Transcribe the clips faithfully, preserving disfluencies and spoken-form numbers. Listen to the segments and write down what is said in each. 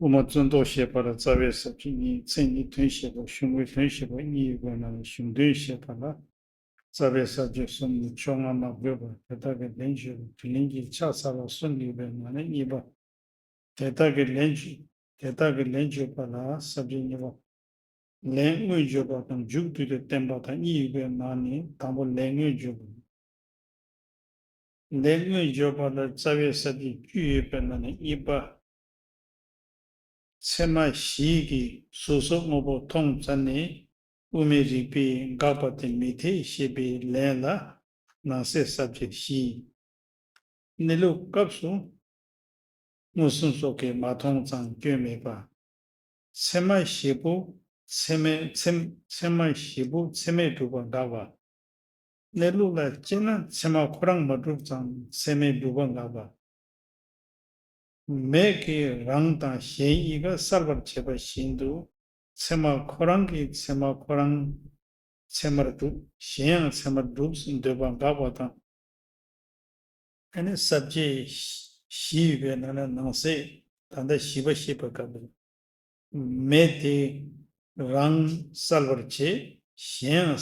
དབུ་མ་བརྩོན་རྟོག་བཤད་པ་ལ་རྩ་བའི་ས་བཅད་གཉིས། མཚན་ཉིད་དོན་བཤད་པ། གཞུང་གི་དོན་བཤད་པ་གཉིས་ཡོད་པའི་ནང་ནས་གཞུང་དོན་བཤད་པ་ལ་རྩ་བའི་ས་བཅད་གསུམ་ནས་ཕྱོགས་སྔ་མ་དགོས་པ་དེ་དག་གི་ལན་བརྗོད་པ། དེ་ལན་གྱི་ཕྱག་འཚལ་བ་གསུམ་ཡོད་པའི་ནང་ནས་གཉིས་པ། དེ་དག་གི་ལན་བརྗོད། དེ་དག་གི་ལན་བརྗོད་པ་ལ་ས་བཅད་གཉིས་པ། ལན་དངོས་བརྗོད་པ་དང་མཇུག་བསྡུ་སྟེ་བསྟན་པ་དང་གཉིས་ཡོད་པའི་ནང་ནས་དང་པོ་ལན་དངོས་བརྗོད་པ། ལན་དངོས་བརྗོད་པ་ལ་རྩ་བའི་ས་བཅད་བཅུ་ཡོད་པའི་ནང་ནས་གཉིས་པ། ཚད་མ་བཞི་གིས་གཟུགས་སོགས་དངོས་པོ་མཐོང་ཙམ་ནས་དབུ་མའི་རིགས་པས་དགག་པ་དེ་མི་འཐད་ཞེས་པའི་ལན་ལ་ནང་གསེས་ས་བཅད་བཞི། གནས་ལུགས་སྐབས་སུ་མངོན་སུམ་སོགས་ཀྱིས་མ་མཐོང་ཙང་སྐྱོན་མེད་པ། ཚད་མ་བཞི་པོ་ཚད་མས་ཚད་ཚད་མ་བཞི་པོ་ཚད་མས་གྲུབ་པ་དགག་པ། གནས་ལུགས་ལ་དཔྱད་ན་ཚད་མ་ཁོ་རང་མ་གྲུབ་ཙང་ཚད་མས་གྲུབ་པ་དགག་པ། མེད་ཀྱི་རང་དང་གཞན་གཉིས་ཀ་གསལ་བར་བྱེད་པ་བཞིན་དུ་ཚད་མ་ཁོ་རང་གིས་ཚད་མ་ཁོ་རང་ཚད་མར་གྲུབ། གཞན་ཡང་ཚད་མར་གྲུབ་ཟེར་འདོད་པ་དགག་པ་དང་། ཨ་ནི་ས་བཅད་བཞི་ཡོད་པའི་ནང་ན་ནང་གསེས་ད་ལྟ་བཞི་པ་བཤད་པའི་སྐབས་ལ། མེ་དེ་རང་གསལ་བར་བྱེད། གཞན་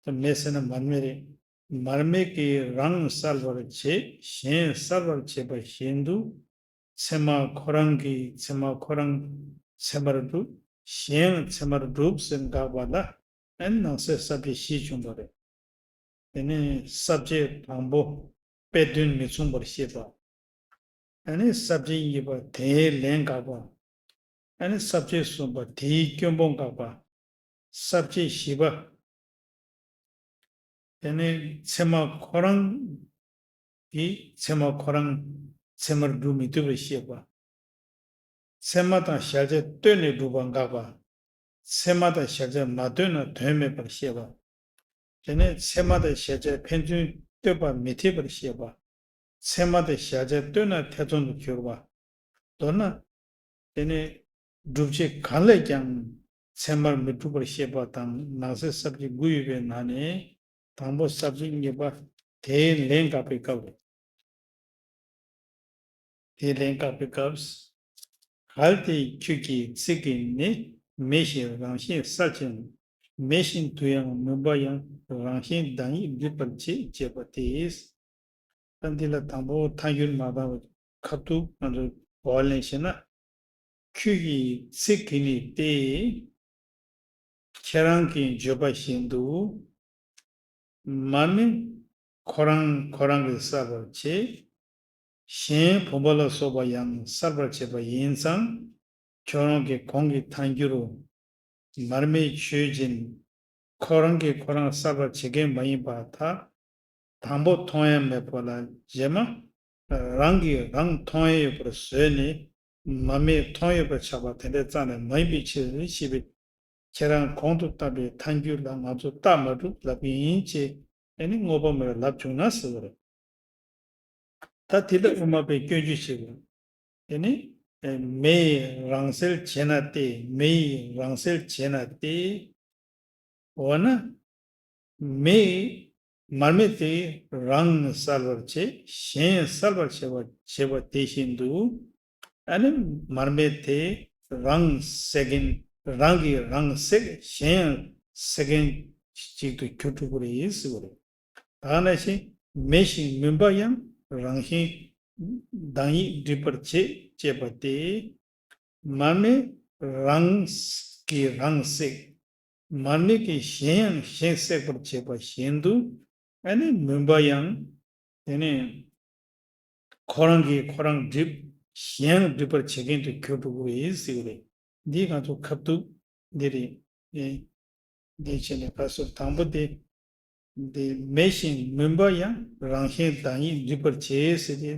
ཡང་། མེ་ཟེར་ན་མར་མེ་རེད། མར་མེ་གིས་རང་གསལ་བར་བྱེད། གཞན་གསལ་བར་བྱེད་པ་བཞིན་དུ། ཚད་མ་ཁོ་རང་གིས་ཚད་མ་ཁོ་རང་ཚད་མར་གྲུབ། གཞན་ཡང་ཚད་མར་གྲུབ་ཟེར་དགག་པ་ལ་ཨ་ནི་ནང་གསེས་ས་བཅད་བཞི་བྱུང་བ་རེད། དེ་ནས་ས་བཅད་དང་པོ་དཔེ་དོན་མི་མཚུངས་པར་བཤད་པ། ཨ་ནི་ས་བཅད་གཉིས་པ་དེའི་ལན་དགག་པ། ཨ་ནི་ས་བཅད་གསུམ་པ་དེའི་སྐྱོན་སྤོང་དགག་པ། ས་བཅད་བཞི་པ། དེ་ནས་ཚད་མ་ཁོ་རང་གིས་ཚད་མ་ཁོ་རང་ཚད་མར་སྒྲུབ་མི་ཐུབ་པར་བཤད་པ། ཚད་མ་དང་གཞལ་བྱ་ལྟོས་ནས་སྒྲུབ་པ་དགག་པ། ཚད་མ་དང་གཞལ་བྱ་མ་ལྟོས་ན་དོན་མེད་པར་བཤད་པ། དེ་ནས་ཚད་མ་དང་གཞལ་བྱ་ཕན་ཚུན་ལྟོས་པ་མི་འཐད་པར་བཤད་པ། ཚད་མ་དང་གཞལ་བྱ་ལྟོས་ན་ཐེ་ཚོམ་དུ་གྱུར་པ། མདོར་ན། དེ་ནས་སྒྲུབ་བྱེད་གང་ལས་ཀྱང་ཚད་མར་མི་འགྲུབ་པར་བཤད་པ་དང་། ནང་གསེས་ས་བཅད་དགུ་ཡོད་པའི་ནང་ནས་དང་པོ་ས་བཅད་གཉིས་པ་དེའི་ལན་དགག་པའི་སྐབས་རེད། དེའི་ལན་དགག་པའི་སྐབས། གལ་ཏེ་ཁྱོད་ཀྱི་ཚིག་གིས་ནི་མེད་བཞིན་རང་བཞིན་གསལ་བྱེད་ན། མེད་བཞིན་དུ་ཡང་མུན་པ་ཡང་རང་བཞིན་བདག་ཉིད་སྒྲིབ་པར་བྱེད་ཅེས་པ་སྟེ། ད་འདི་ལ་དང་པོ་ཐལ་འགྱུར་མ་དག་པའི་ཁ་ཐུག་ང་ཚོས་གོ་བ་ལེན་ཤེས་ན། ཁྱོད་ཀྱི་ཚིག་གིས་ནི་སྟེ། ཁྱེད་རང་གིས་བརྗོད་པ་བཞིན་དུ། མར་མེ་ཁོ་རང་ཁོ་རང་གིས་གསལ་བར་བྱེད། གཞན་བུམ་པ་ལ་སོགས་པ་ཡང་གསལ་བར་བྱེད་པ་ཡིན་ཙང་། ཁྱོད་རང་གིས་གོང་གི་ཐལ་འགྱུར་རུ། མར་མེ་ཆོས་ཅན། ཁོ་རང་གིས་ཁོ་རང་གསལ་བར་བྱེད་མཁན་མ་ཡིན་པར་ཐལ། དང་པོ་མཐོང་ཡང་མེད་པ་ལ་རྗེས་མ་རང་གིས་རང་མཐོང་ཡང་ཡོད་པར་བཟོས་ནས་མར་མེ་མཐོང་ཡོད་པར་ཆགས་པ་དེ་འདྲ་རྩ་ནས་མ་ཡིན་པའི་ཕྱིར་ཞེས་པའི་ཁྱེད་རང་གོང་དུ་བཏབ་པའི་ཐལ་འགྱུར་ལ་ང་ཚོ་རྟགས་མ་གྲུབ་ལབ་ཀྱི་ཡིན་ཅེས་ཨ་ནི་དངོས་པོ་མེད་པར་ལབ་བྱུང་ན་ཟེར་བ་རེད། ད་དེ་ལ་དབུ་མ་པས་སྐྱོན་བརྗོད་བྱེད་དགོས། དེ་ནི་མེ་ཡིས་རང་གསལ་བྱེད་ན་སྟེ། མེ་ཡིས་རང་གསལ་བྱེད་ན་སྟེ། འོ་ན། མེ་ཡིས་མར་མེ་དེ་རང་གསལ་བར་བྱེད། གཞན་གསལ་བར་བྱེད་པ་བྱེད་པ་དེ་བཞིན་དུ། ཨ་ནི་མར་མེ་དེ་རང་གསལ་མཁན། རང་གིས་རང་གསལ། གཞན་ཡང་གསལ་མཁན་ཅིག་ཏུ་གྱུར་འགྲོ་གི་རེད་ཟེར་བ་རེད། ད་ནང་བཞིན་མེད་བཞིན་མུན་པ་ཡང་རང་བཞིན་བདག་ཉིད་སྒྲིབ་པར་བྱེད་ཅེས་པ་སྟེ། མར་མེ་རང་གིས་རང་གསལ། མར་མེ་གིས་གཞན་ཡང་གཞན་གསལ་བར་བྱེད་པ་བཞིན་དུ། ཨ་ནི་མུན་པ་ཡང་དེ་ནི་ཁོ་རང་གིས་ཁོ་རང་སྒྲིབ། གཞན་ཡང་སྒྲིབ་པར་བྱེད་མཁན་དུ་གྱུར་འགྲོ་གི་རེད་ཟེར་གི་རེད། འདི་ང་ཚོ་ཁ་ཐུག་འདི་རེད། ཨེ། འདི་བྱས་ནས་ག་སོ་དང་པོ་དེ། འདི་མེད་བཞིན་མུན་པ་ཡང་རང་བཞིན་བདག་ཉིད་སྒྲིབ་པར་བྱེད་ཟེར་ཏེ།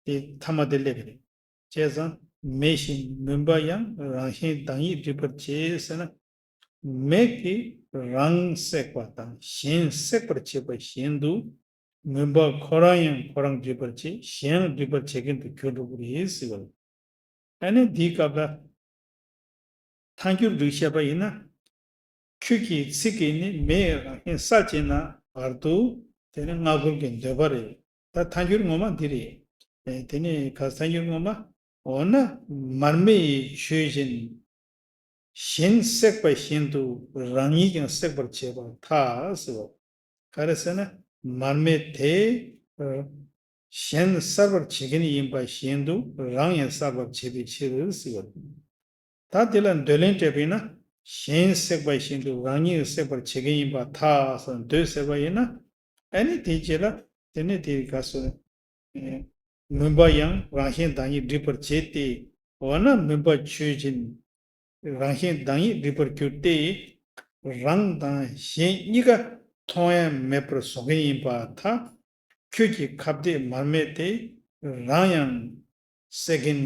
དེ་ཐ་མ་དེ་སླེབས་པ་རེད། བྱས་ཙང་མེད་བཞིན་མུན་པ་ཡང་རང་བཞིན་བདག་ཉིད་སྒྲིབ་པར་བྱེད་ཟེར་ན། མེ་གིས་རང་གསལ་བ་དང་གཞན་གསལ་བར་བྱེད་པ་བཞིན་དུ། མུན་པ་ཁོ་རང་ཡང་ཁོ་རང་སྒྲིབ་པར་བྱེད། གཞན་ཡང་སྒྲིབ་པར་བྱེད་མཁན་དུ་གྱུར་འགྲོ་གི་རེད་ཟེར་བ་རེད། ཨ་ནི་འདིའི་སྐབས་ལ། ཐལ་འགྱུར་འགྲིག་བཤད་པ་ཡིན་ན། ཁྱོད་ཀྱི་ཚིག་གིས་ནི་མེ་ཡིས་རང་བཞིན་གསལ་བྱེད་ན་བར་དུ། དེ་ནི་སྔ་རྒོལ་གྱི་འདོད་པ་རེད། ད་ཐལ་འགྱུར་ངོ་མ་འདི་རེད། ཨེ། དེ་ནི་ག་ཐལ་འགྱུར་ངོ་མ། འོ་ན་མར་མེ་ཡིས་ཆོས་ཅན། གཞན་བསྲེགས་པ་བཞིན་དུ་རང་ཉིད་ཀྱང་བསྲེག་པར་བྱེད་པར་ཐལ་ཟེར་བ། ག་རེ་ཟེར་ན། མར་མེ་དེ་གཞན་གསར་པར་བྱེད་མཁན་ཡིན་པ་བཞིན་དུ་རང་ཡང་གསར་པར་བྱེད་པའི་ཕྱིར་ཟེར་བ། ད་དེ་ལ་འདོད་ལན་སྤྲད་པས་ན། གཞན་བསྲེགས་པ་བཞིན་དུ་རང་ཉིད་བསྲེག་པར་བྱེད་མཁན་ཡིན་པར་ཐལ་ཟེར་འདོད་ཟེར་བ་ཡིན་ན། ཨ་ནི་དེའི་རྗེས་ལ་དེ་ནི་དེ་ག་སོ། མུན་པ་ཡང་རང་བཞིན་བདག་ཉིད་སྒྲིབ་པར་བྱེད་དེ། འོ་ན་མུན་པ་ཆོས་ཅན། རང་བཞིན་བདག་ཉིད་སྒྲིབ་པར་འགྱུར་ཏེ། རང་དང་གཞན་གཉིས་ཀ་མཐོང་ཡ་མེད་པར་བཟོ་མཁན་ཡིན་པར་ཐལ། ཁྱོད་ཀྱི་ཁ་བརྡའི་མར་མེ་དེ་རང་ཡང་བསྲེག་མཁན།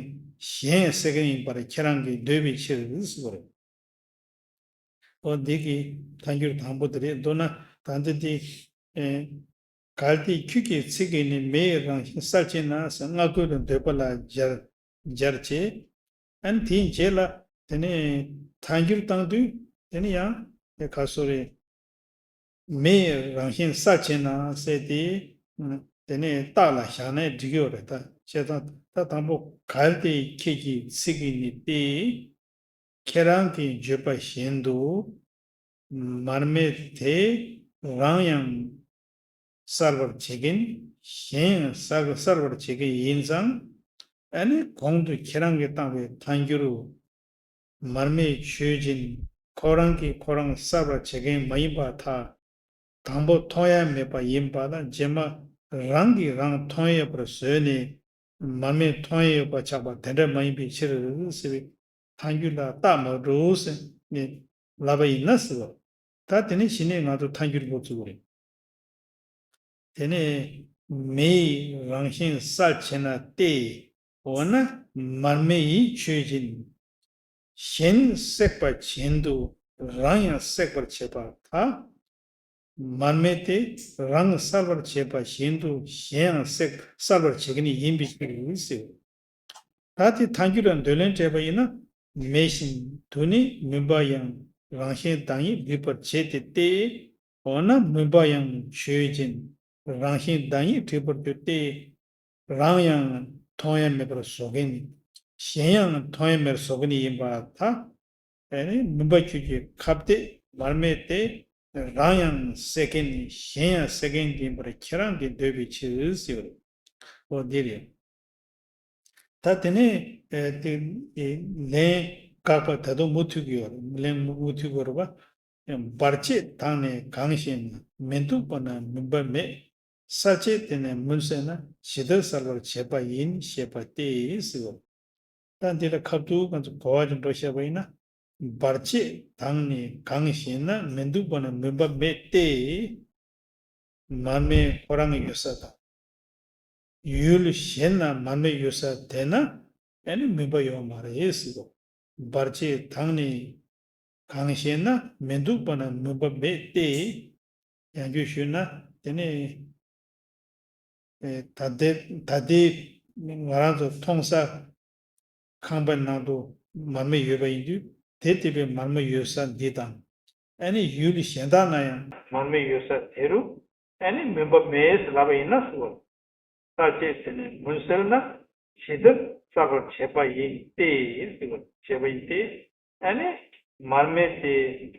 གཞན་ཡང་བསྲེག་མཁན་ཡིན་པར་ཁྱེད་རང་གིས་འདོད་པའི་ཕྱིར་ཟེར་བ་རེད། འོ་འདི་གི་ཐལ་འགྱུར་དང་པོ་དེ་རེད། མདོར་ན་ད་འདི་འདི། ཨེ། གལ་ཏེ་ཁྱོད་ཀྱི་ཚིག་གིས་ནི་མེ་ཡི་རང་བཞིན་གསལ་བྱེད་ན་ཟེར། སྔ་རྒོལ་དུ་འདོད་པ་ལ་སྦྱར་སྦྱར་བྱེད། ཨ་ནི་དེའི་རྗེས་ལ་དེ་ནས་ཐལ་འགྱུར་བཏང་དུས་དེ་ནི་ཡང་དེ་ག་སོ་རེད། མེ་ཡི་རང་བཞིན་གསལ་བྱེད་ན་ཟེར་ཏེ། དེ་ནས་རྟགས་ལ་བཞག་ནས་འགྲིག་ཡོད་རེད། ད་བྱས་ཙང་ད་དང་པོ་གལ་ཏེ་ཁྱེད་ཀྱི་ཚིག་གིས་ནི་སྟེ། ཁྱེད་རང་གིས་བརྗོད་པ་བཞིན་དུ་མར་མེ་དེ་རང་ཡང་གསལ་བར་བྱེད་མཁན། གཞན་ཡང་གསལ་གསལ་བར་བྱེད་མཁན་ཡིན་ཙང་། ཨ་ནི་གོང་དུ་ཁྱེད་རང་གིས་བཏང་བའི་ཐལ་འགྱུར། མར་མེ་ཆོས་ཅན། ཁོ་རང་གིས་ཁོ་རང་གསལ་བར་བྱེད་མཁན་མ་ཡིན་པར་ཐལ། དང་པོ་མཐོང་ཡ་མེད་པ་ཡིན་པ་དང་། རྗེས་མ་རང་གིས་རང་མཐོང་ཡས་པར་བཟོས་ནས་མར་མེ་མཐོང་ཡས་ཡོད་པ་ཆགས་པ་དེ་འདྲ་མ་ཡིན་པའི་ཕྱིར་ཟེར་བའི་ཐལ་འགྱུར་ལ་རྟགས་མ་གྲུབ་ཟེར་ནས་ལབ་པ་ཡིན་ན་ཟེར་བ། ད་དེ་ནས་གཞི་ནས་ང་ཚོ་ཐལ་འགྱུར་འགོ་བཙུགས་པ་རེད། དེ་ནས་མེ་ཡི་རང་བཞིན་གསལ་བྱེད་ན་སྟེ། འོ་ན་མར་མེ་ཡིས་ཆོས་ཅན། གཞན་བསྲེག་པ་བཞིན་དུ་རང་ཡང་བསྲེག་པར་བྱེད་པར་ཐལ། མར་མེ་དེ་རང་གསལ་བར་བྱེད་པ་བཞིན་དུ་གཞན་ཡང་བསྲེག་གསལ་བར་བྱེད་མཁན་ཡིན་པའི་ཕྱིར་ཟེར། ད་དེ་ཐལ་འགྱུར་ལ་འདོད་ལན་སྤྲད་པ་ཡིན་ན། མེ་བཞིན་དུ་ནི་མུན་པ་ཡང་རང་བཞིན་བདག་ཉིད་སྒྲིབ་པར་བྱེད་དེ་སྟེ། འོ་ན་མུན་པ་ཡང་ཆོས་ཅན། རང་བཞིན་བདག་ཉིད་སྒྲིབ་པར་འགྱུར་ཏེ། རང་ཡང་མཐོང་ཡ་མེད་པར་བཟོ་མཁན། གཞན་ཡང་མཐོང་ཡ་མེད་པར་བཟོ་མཁན་ཡིན་པར་ཐལ། ཨ་ནི་མུན་པ་ཁྱོད་ཀྱི་ཁ་བརྡའི་མར་མེ་དེ་རང་ཡང་བསྲེག་མཁན་གཞན་ཡང་བསྲེག་མཁན་ཡིན་པར་ཁྱེད་རང་གིས་འདོད་པའི་ཕྱིར་ཟེར་བ་རེད། འོ་འདི་རེད། ད་དེ་ནས་ཨེ་དེ་ཨེ་ལན་དགག་པ་ད་དུང་མུ་མཐུད་ཀྱི་ཡོད་རེད། ལན་མུ་མུ་མཐུད་དགོས་རེད་པ། བར་ཆད་དག་ནི་གང་ཞེ་ན། མི་འདུག་པ་ན་མུན་པ་མེད། གསལ་བྱེད་དེ་ནི་མུན་སེལ་ན། ཇི་ལྟར་གསལ་བར་བྱེད་པ་ཡིན་ཞེས་པ་སྟེ་ཟེར་བ། ད་འདི་ལ་ཁ་ཐུག་ང་ཚོ་གོ་བ་ཅིག་འགྲོ་བཤད་པ་ཡིན་ན། བར་ཆད་དག་ནི་གང་ཞེ་ན། མི་འདུག་པ་ན་མུན་པ་མེད་དེ། མར་མེ་ཁོ་རང་གི་ཡོད་ས་དང་། ཡུལ་གཞན་ན་མར་མེ་ཡོད་ས་དེ་ན་ཨ་ནི་མུན་པ་ཡོད་མ་རེད་ཟེར་གོ། བར་ཆད་དག་ནི་གང་ཞེ་ན། མི་འདུག་པ་ན་མུན་པ་མེད་དེ། ཡང་བསྐྱར་ཞུས་ན་དེ་ནི། ཨེ་ད་ལྟའི་ད་ལྟའི་ང་རང་ཚོ་མཐོང་ས་ཁང་པའི་ནང་དུ་མར་མེ་ཡོད་པ་ཡིན་དུས། དེ་ལྟ་བུའི་མར་མེ་ཡོད་ས་འདི་དང་། ཨ་ནི་ཡུལ་གཞན་དག་ན་ཡང་མར་མེ་ཡོད་ས་དེ་རུ་ཨ་ནི་མུན་པ་མེད་ཟེར་ལབ་པ་ཡིན་ན་ཟེར་བ། གསལ་བྱེད་དེ་ནི་མུན་སེལ་ན། ཇི་ལྟར་གསལ་བར་བྱེད་པ་ཡིན་ཏེ་ཟེར་བ། བྱེད་པ་ཡིན་ཏེ། ཨ་ནི་མར་མེ་དེ་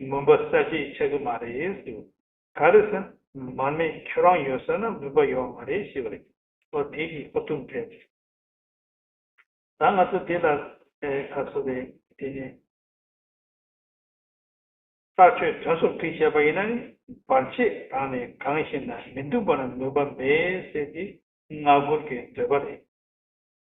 མུན་པ་གསལ་བྱེད་ཆགས་ཀྱི་མ་རེད་ཟེར་བ། ག་རེ་ཟེར་ན། མར་མེ་ཁྱོད་རང་ཡོད་ས་ན་མུན་པ་ཡོད་མ་རེད་ཞེས་པ་རེད། ཨོ་དེ་གི་ཨོ་ཐུག་འཕྲད། ད་ང་ཚོ་འདི་ལ་ཨེ་ག་ཚོད་རེད། དེ་ནི་རྟགས་ཆོས་དོན་སོགས་བྲིས་བྱས་པ་ཡིན་ན་ནི། བར་ཆད་དག་ནི་གང་ཞེ་ན། མི་འདུག་པ་ན་མུན་པ་མེད་ཟེར་དེ་སྔ་རྒོལ་གྱི་འདོད་པ་རེད།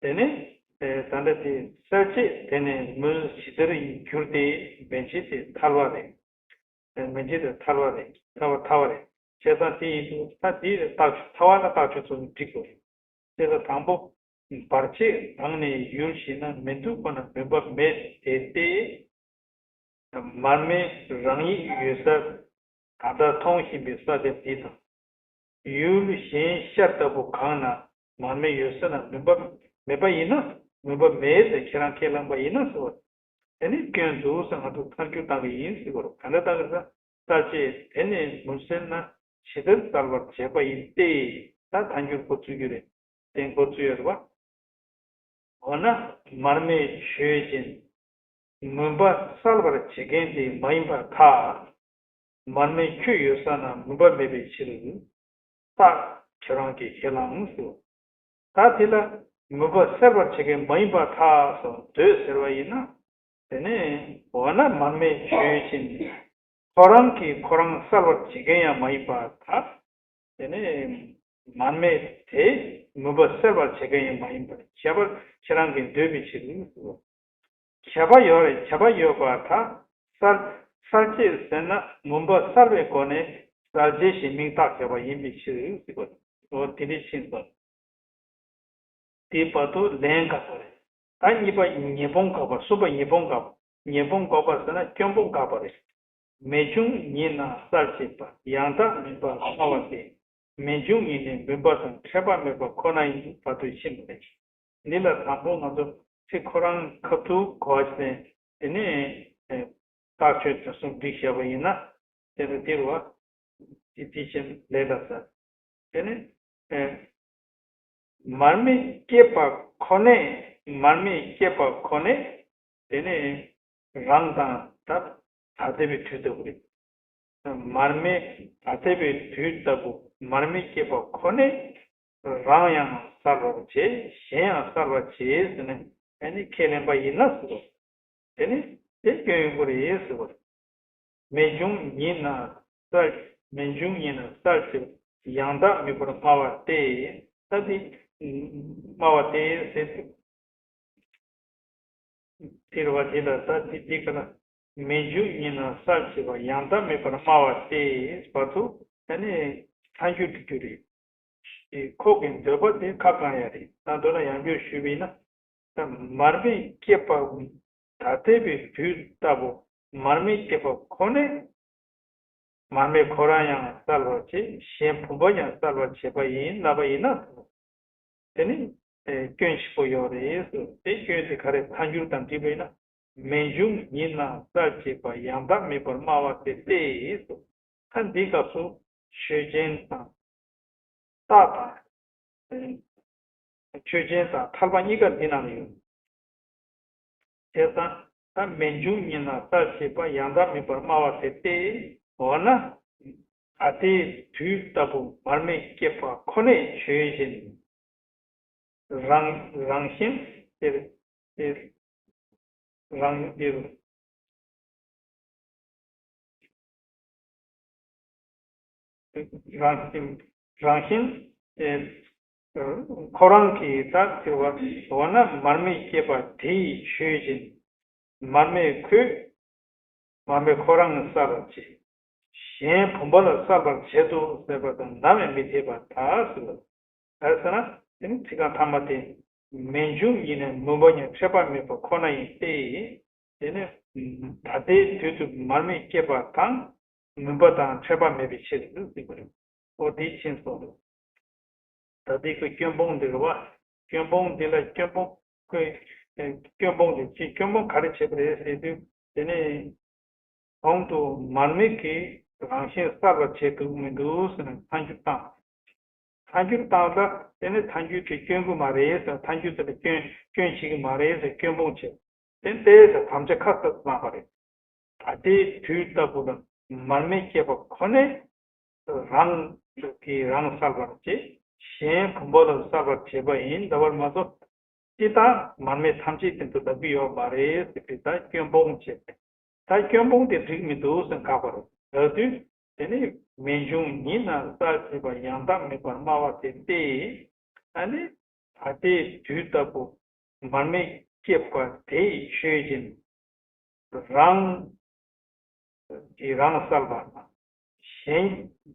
དེ་ནས་ཨེ་ད་ལྟ་དེ་གསལ་བྱེད་དེ་ནི་མུན་ཇི་ལྟར་ཡིན་གྱུར་ཏེ། མན་ཆད་དེ་ཐལ་བ་རེད། མན་ཆད་དེ་ཐལ་བ་རེད། ཐལ་བ་ཐལ་བ་རེད། བྱས་ཙང་དེ་ཡིན་དུས་ད་དེའི་རྟགས་ཆོས་ཐལ་བ་ལ་རྟགས་ཆོས་ཚོ་འགྲིག་དགོས་རེད། དེ་ལ་དང་པོ། བར་ཆད་དག་ནི་ཡུལ་གཞན་ན། མི་འདུག་པ་ན་མུན་པ་མེད་དེ་སྟེ། མར་མེ་རང་ཉིད་ཡོད་ས། ད་ལྟ་མཐོང་བཞིན་པའི་ས་དེ་འདི་དང་། ཡུལ་གཞན་ཤར་ལྟ་བུ་གང་ན་མར་མེ་ཡོད་ས་ན་མུན་པ་མེད་པ་ཡིན་ན། མུན་པ་མེད་ཟེར་ཁྱེད་རང་ཁས་བླངས་པ་ཡིན་ན་ཟེར་བ། དེ་ནི་སྐྱོན་འདུག་ཟེར་ང་ཚོ་ཐལ་འགྱུར་བཏང་གི་ཡིན་ཟེར་བ་རེད། ག་འདྲ་བཏང་གི་ཟེར། གསལ་བྱེད་དེ་ནི་མུན་སེལ་ན། ཇི་ལྟར་གསལ་བར་བྱེད་པ་ཡིན་ཏེ། ད་ཐལ་འགྱུར་འགོ་ཚུགས་རྒྱུ་རེད། དེ་འགོ་ཚུགས་ཡོད་རེད་བ། འོ་ན་མར་མེ་ཆོས་ཅན། མུན་པ་བསལ་བར་བྱེད་མཁན་དེ་མ་ཡིན་པར་ཐལ། མར་མེ་ཁྱོད་ཡོད་ས་ན་མུན་པ་མེད་པའི་ཕྱིར། རྟགས་ཁྱེད་རང་གིས་ཁས་བླངས་སོ། ད་དེ་ལ་མུན་པ་སེལ་བར་བྱེད་མཁན་མ་ཡིན་པར་ཐལ་སོ་འདོད་ཟེར་བ་ཡིན་ན། དེ་ནས་འོ་ན་མར་མེ་ཆོས་ཅན། ཁོ་རང་གིས་ཁོ་རང་སེལ་བར་བྱེད་མཁན་ཡང་མ་ཡིན་པར་ཐལ། དེ་ནས་མར་མེ་དེ་མུན་པ་སེལ་བར་བྱེད་མཁན་ཡང་མ་ཡིན་པར་ཁྱད་པར་ཁྱེད་རང་གིས་འདོད་པའི་ཕྱིར། ཁྱབ་པ་ཡོད་རེད། ཁྱབ་པ་ཡོད་པར་ཐལ། གསལ་གསལ་བྱེད་ཟེར་ན་མུན་པ་བསལ་བའི་སྒོ་ནས་གསལ་བྱེད་ཞེས་མིང་བཏགས་ཁྱབ་པ་ཡིན་པའི་ཕྱིར་ཟེར་བ། འོ་དེ་འདྲ་ཕྱིན་སོང་། དེའི་བར་དུ་ལན་དགག་པ་རེད། ད་གཉིས་པ་ཉེས་སྤོང་དགག་པ། གསུམ་པ་ཉེས་སྤོང་དགག་པ། ཉེས་སྤོང་དགག་པ་ཟེར་ན་སྐྱོན་སྤོང་དགག་པ་རེད། མེ་བྱུང་ཉིད་ན་གསལ་བྱེད་པ། ཡང་དག་མིན་པར་སྨྲ་བ་སྟེ། མེ་བྱུང་ཉིད་ནི་མུན་པ་དང་ཕྲད་པ་མེད་པ་ཁོ་ན་ཡིན་བར་དུ་ཕྱིན་པ་རེད། འདི་ལ་དང་པོ་ང་ཚོ་ཚིག་ཁོ་རང་ཁ་ཐུག་གོ་བ་ཞིག་ནས་དེ་ནས་རྟགས་ཆོས་དོན་གསུམ་བསྒྲིགས་བཞག་པ་ཡིན་ན། དེ་ལ་འདིར་བ། དེ་དེ་བཞིན་ལས་ལ་ཟེར། དེ་ནས་མར་མེ་སྐྱེས་པ་ཁོ་ནས། མར་མེ་སྐྱེས་པ་ཁོ་ནས། དེ་ནས་རང་དང་ད་ད་ལྟ་བའི་དུས་ལྟ་བུ་རེད། མར་མེ་ད་ལྟ་བའི་དུས་ལྟ་བུ་མར་མེ་སྐྱེས་པ་ཁོ་ནས་རང་ཡང་གསལ་བར་བྱེད། གཞན་ཡང་གསལ་བར་བྱེད་ཟེར་ནས་ཨ་ནི་ཁས་ལེན་པ་ཡིན་ན་ཟེར་བ། དེ་ནི་དེ་སྐྱོན་ཡོང་གི་རེད་ཟེར་བ། མེ་བྱུང་ཉིད་ན་གསལ། མེ་བྱུང་ཉིད་ན་གསལ་བྱེད་ཡང་དག་མིན་པར་སྨྲ་བ་སྟེ། ད་དེ་སྨྲ་བ་སྟེ་ཟེར་དུས། དེར་བ་དེ་ལ་ད་དེ་དེ་ག་ལ་མེ་བྱུང་ཉིད་ན་གསལ་བྱེད་པ་ཡང་དག་མིན་པར་སྨྲ་བ་སྟེ་བར་དུ་ད་ནི་ཐལ་འགྱུར་དུ་གྱུར་རེད། ཁོ་གི་འདོད་པ་དེ་ཁ་བསྐང་ཡ་རེད། ད་མདོར་ན་ཡང་བསྐྱར་ཞུས་པ་ཡིན་ན། ད་མར་མེ་སྐྱེས་པ་ད་ལྟ་བའི་དུས་ལྟ་བུ་མར་མེ་སྐྱེས་པ་ཁོ་ནས། མར་མེ་ཁོ་རང་ཡང་གསལ་བར་བྱེད། གཞན་བུམ་པ་ཡང་གསལ་བར་བྱེད་པ་ཡིན་ལབ་པ་ཡིན་ན། དེ་ནི་སྐྱོན་ཆེན་པོ་ཡོད་རེད། དེ་སྐྱོན་དེ་ག་རེ་ཐལ་འགྱུར་དང་འགྲིག་པ་ཡིན་ན། མེ་བྱུང་ཉིད་ན་གསལ་བྱེད་པ་ཡང་དག་མིན་པར་སྨྲ་བ་དེ་སྟེ། ད་འདིའི་སྐབས་སུ་ཆོས་ཅན་དང་། རྟགས་དང་། ཆོས་ཅན་དང་ཐལ་པ་གཉིས་ཀ་འདི་ནང་ལ་ཡོད། བྱས་ཙང་ད་མེ་བྱུང་ཉིད་ན་གསལ་བྱེད་པ་ཡང་དག་མིན་པར་སྨྲ་བ་དེ་སྟེ། འོ་ན། ད་ལྟའི་དུས་ལྟ་བུ་མར་མེ་སྐྱེས་པ་ཁོ་ནས་ཆོས་ཅན། རང་རང་བཞིན་དེར་དེར་རང་དེར། རང་བཞིན་རང་བཞིན་ཨེ། ཁོ་རང་གིས་ད་དེ་བ་འོ་ན་མར་མེ་སྐྱེས་པ་དེ་ཡི་ཆོས་ཅན། མར་མེ་ཁོས་མར་མེ་ཁོ་རང་གསལ་བར་བྱེད། གཞན་བུམ་པ་ལ་གསལ་བར་བྱེད་དོ་ཟེར་བ་དང་ནམ་ཡང་མི་འཐད་པར་ཐལ་ཟེར་བ། ག་རེ་ཟེར་ན་དེ་ནི་ཚིག་རྐང་ཐ་མ་དེ། མེ་བྱུང་ཉིད་ནས་མུན་པ་ཉིད་ཕྲད་པ་མེད་པ་ཁོ་ན་ཡིན་ཏེ། དེ་ནི་ད་ལྟའི་དུས་སུ་མར་མེ་སྐྱེས་པ་དང་མུན་པ་དང་ཕྲད་པ་མེད་པའི་ཕྱིར་ཟེར་གྱི་རེད། འོ་དེ་ཕྱིན་སོང་། ད་ལྟའི་ཁོ་སྐྱོན་སྤོང་འདི་རེད་བ། སྐྱོན་སྤོང་འདི་ལ་སྐྱོན་སྤོང་ཁོས་སྐྱོན་སྤོང་དེ་ཅི་སྐྱོན་སྤོང་ག་རེ་བྱེད་པ་རེད་ཟེར་དུས་དེ་ནི། གོང་དུ་མར་མེ་གིས་རང་བཞིན་གསལ་བར་བྱེད་ཐུབ་མི་འདུག་ཟེར་ནས་ཐལ་འགྱུར་བཏང་། ཐལ་འགྱུར་བཏང་ལ་དེ་ནི་ཐལ་འགྱུར་དེ་སྐྱོན་གྱི་མ་རེད་ཟེར། ཐལ་འགྱུར་དེ་ལ་སྐྱོན་སྐྱོན་བྱེད་ཀྱི་མ་རེད་ཟེར་སྐྱོན་སྤོང་བྱེད། དེ་ལྟས་ཟེར་དམ་བཅའ་ཁ་གསལ་གནང་བ་རེད། ད་ལྟའི་དུས་ལྟ་བུ་ལ་མར་མེ་སྐྱེས་པ་ཁོ་ནས་རང་གིས་རང་གསལ་བར་བྱེད། གཞན་བུམ་པ་ལ་གསལ་བར་བྱེད་པ་ཡིན་ལབ་པར་མ་གཏོགས། སྤྱིར་བཏང་མར་མེ་ཐམས་ཅད་དེ་ཚོ་ལབ་ཀྱི་ཡོད་མ་རེད་ཟེར་བའི་ད་སྐྱོན་སྤོང་བྱས་ཏེ། ད་སྐྱོན་སྤོང་དེ་འགྲིག་མི་འདུག་ཟེར་དགག་པ་རེད། ལབ་དུས་དེ་ནི་མེ་བྱུང་ཉིད་ན་གསལ་བྱེད་པ་ཡང་དག་མིན་པར་སྨྲ་བ་དེ་སྟེ། ཨ་ནི་ད་ལྟའི་དུས་ལྟ་བུ་མར་མེ་སྐྱེས་པ་དེ་ཡི་ཆོས་ཅན། རང་གིས་རང་གསལ་བ་དང་། གཞན་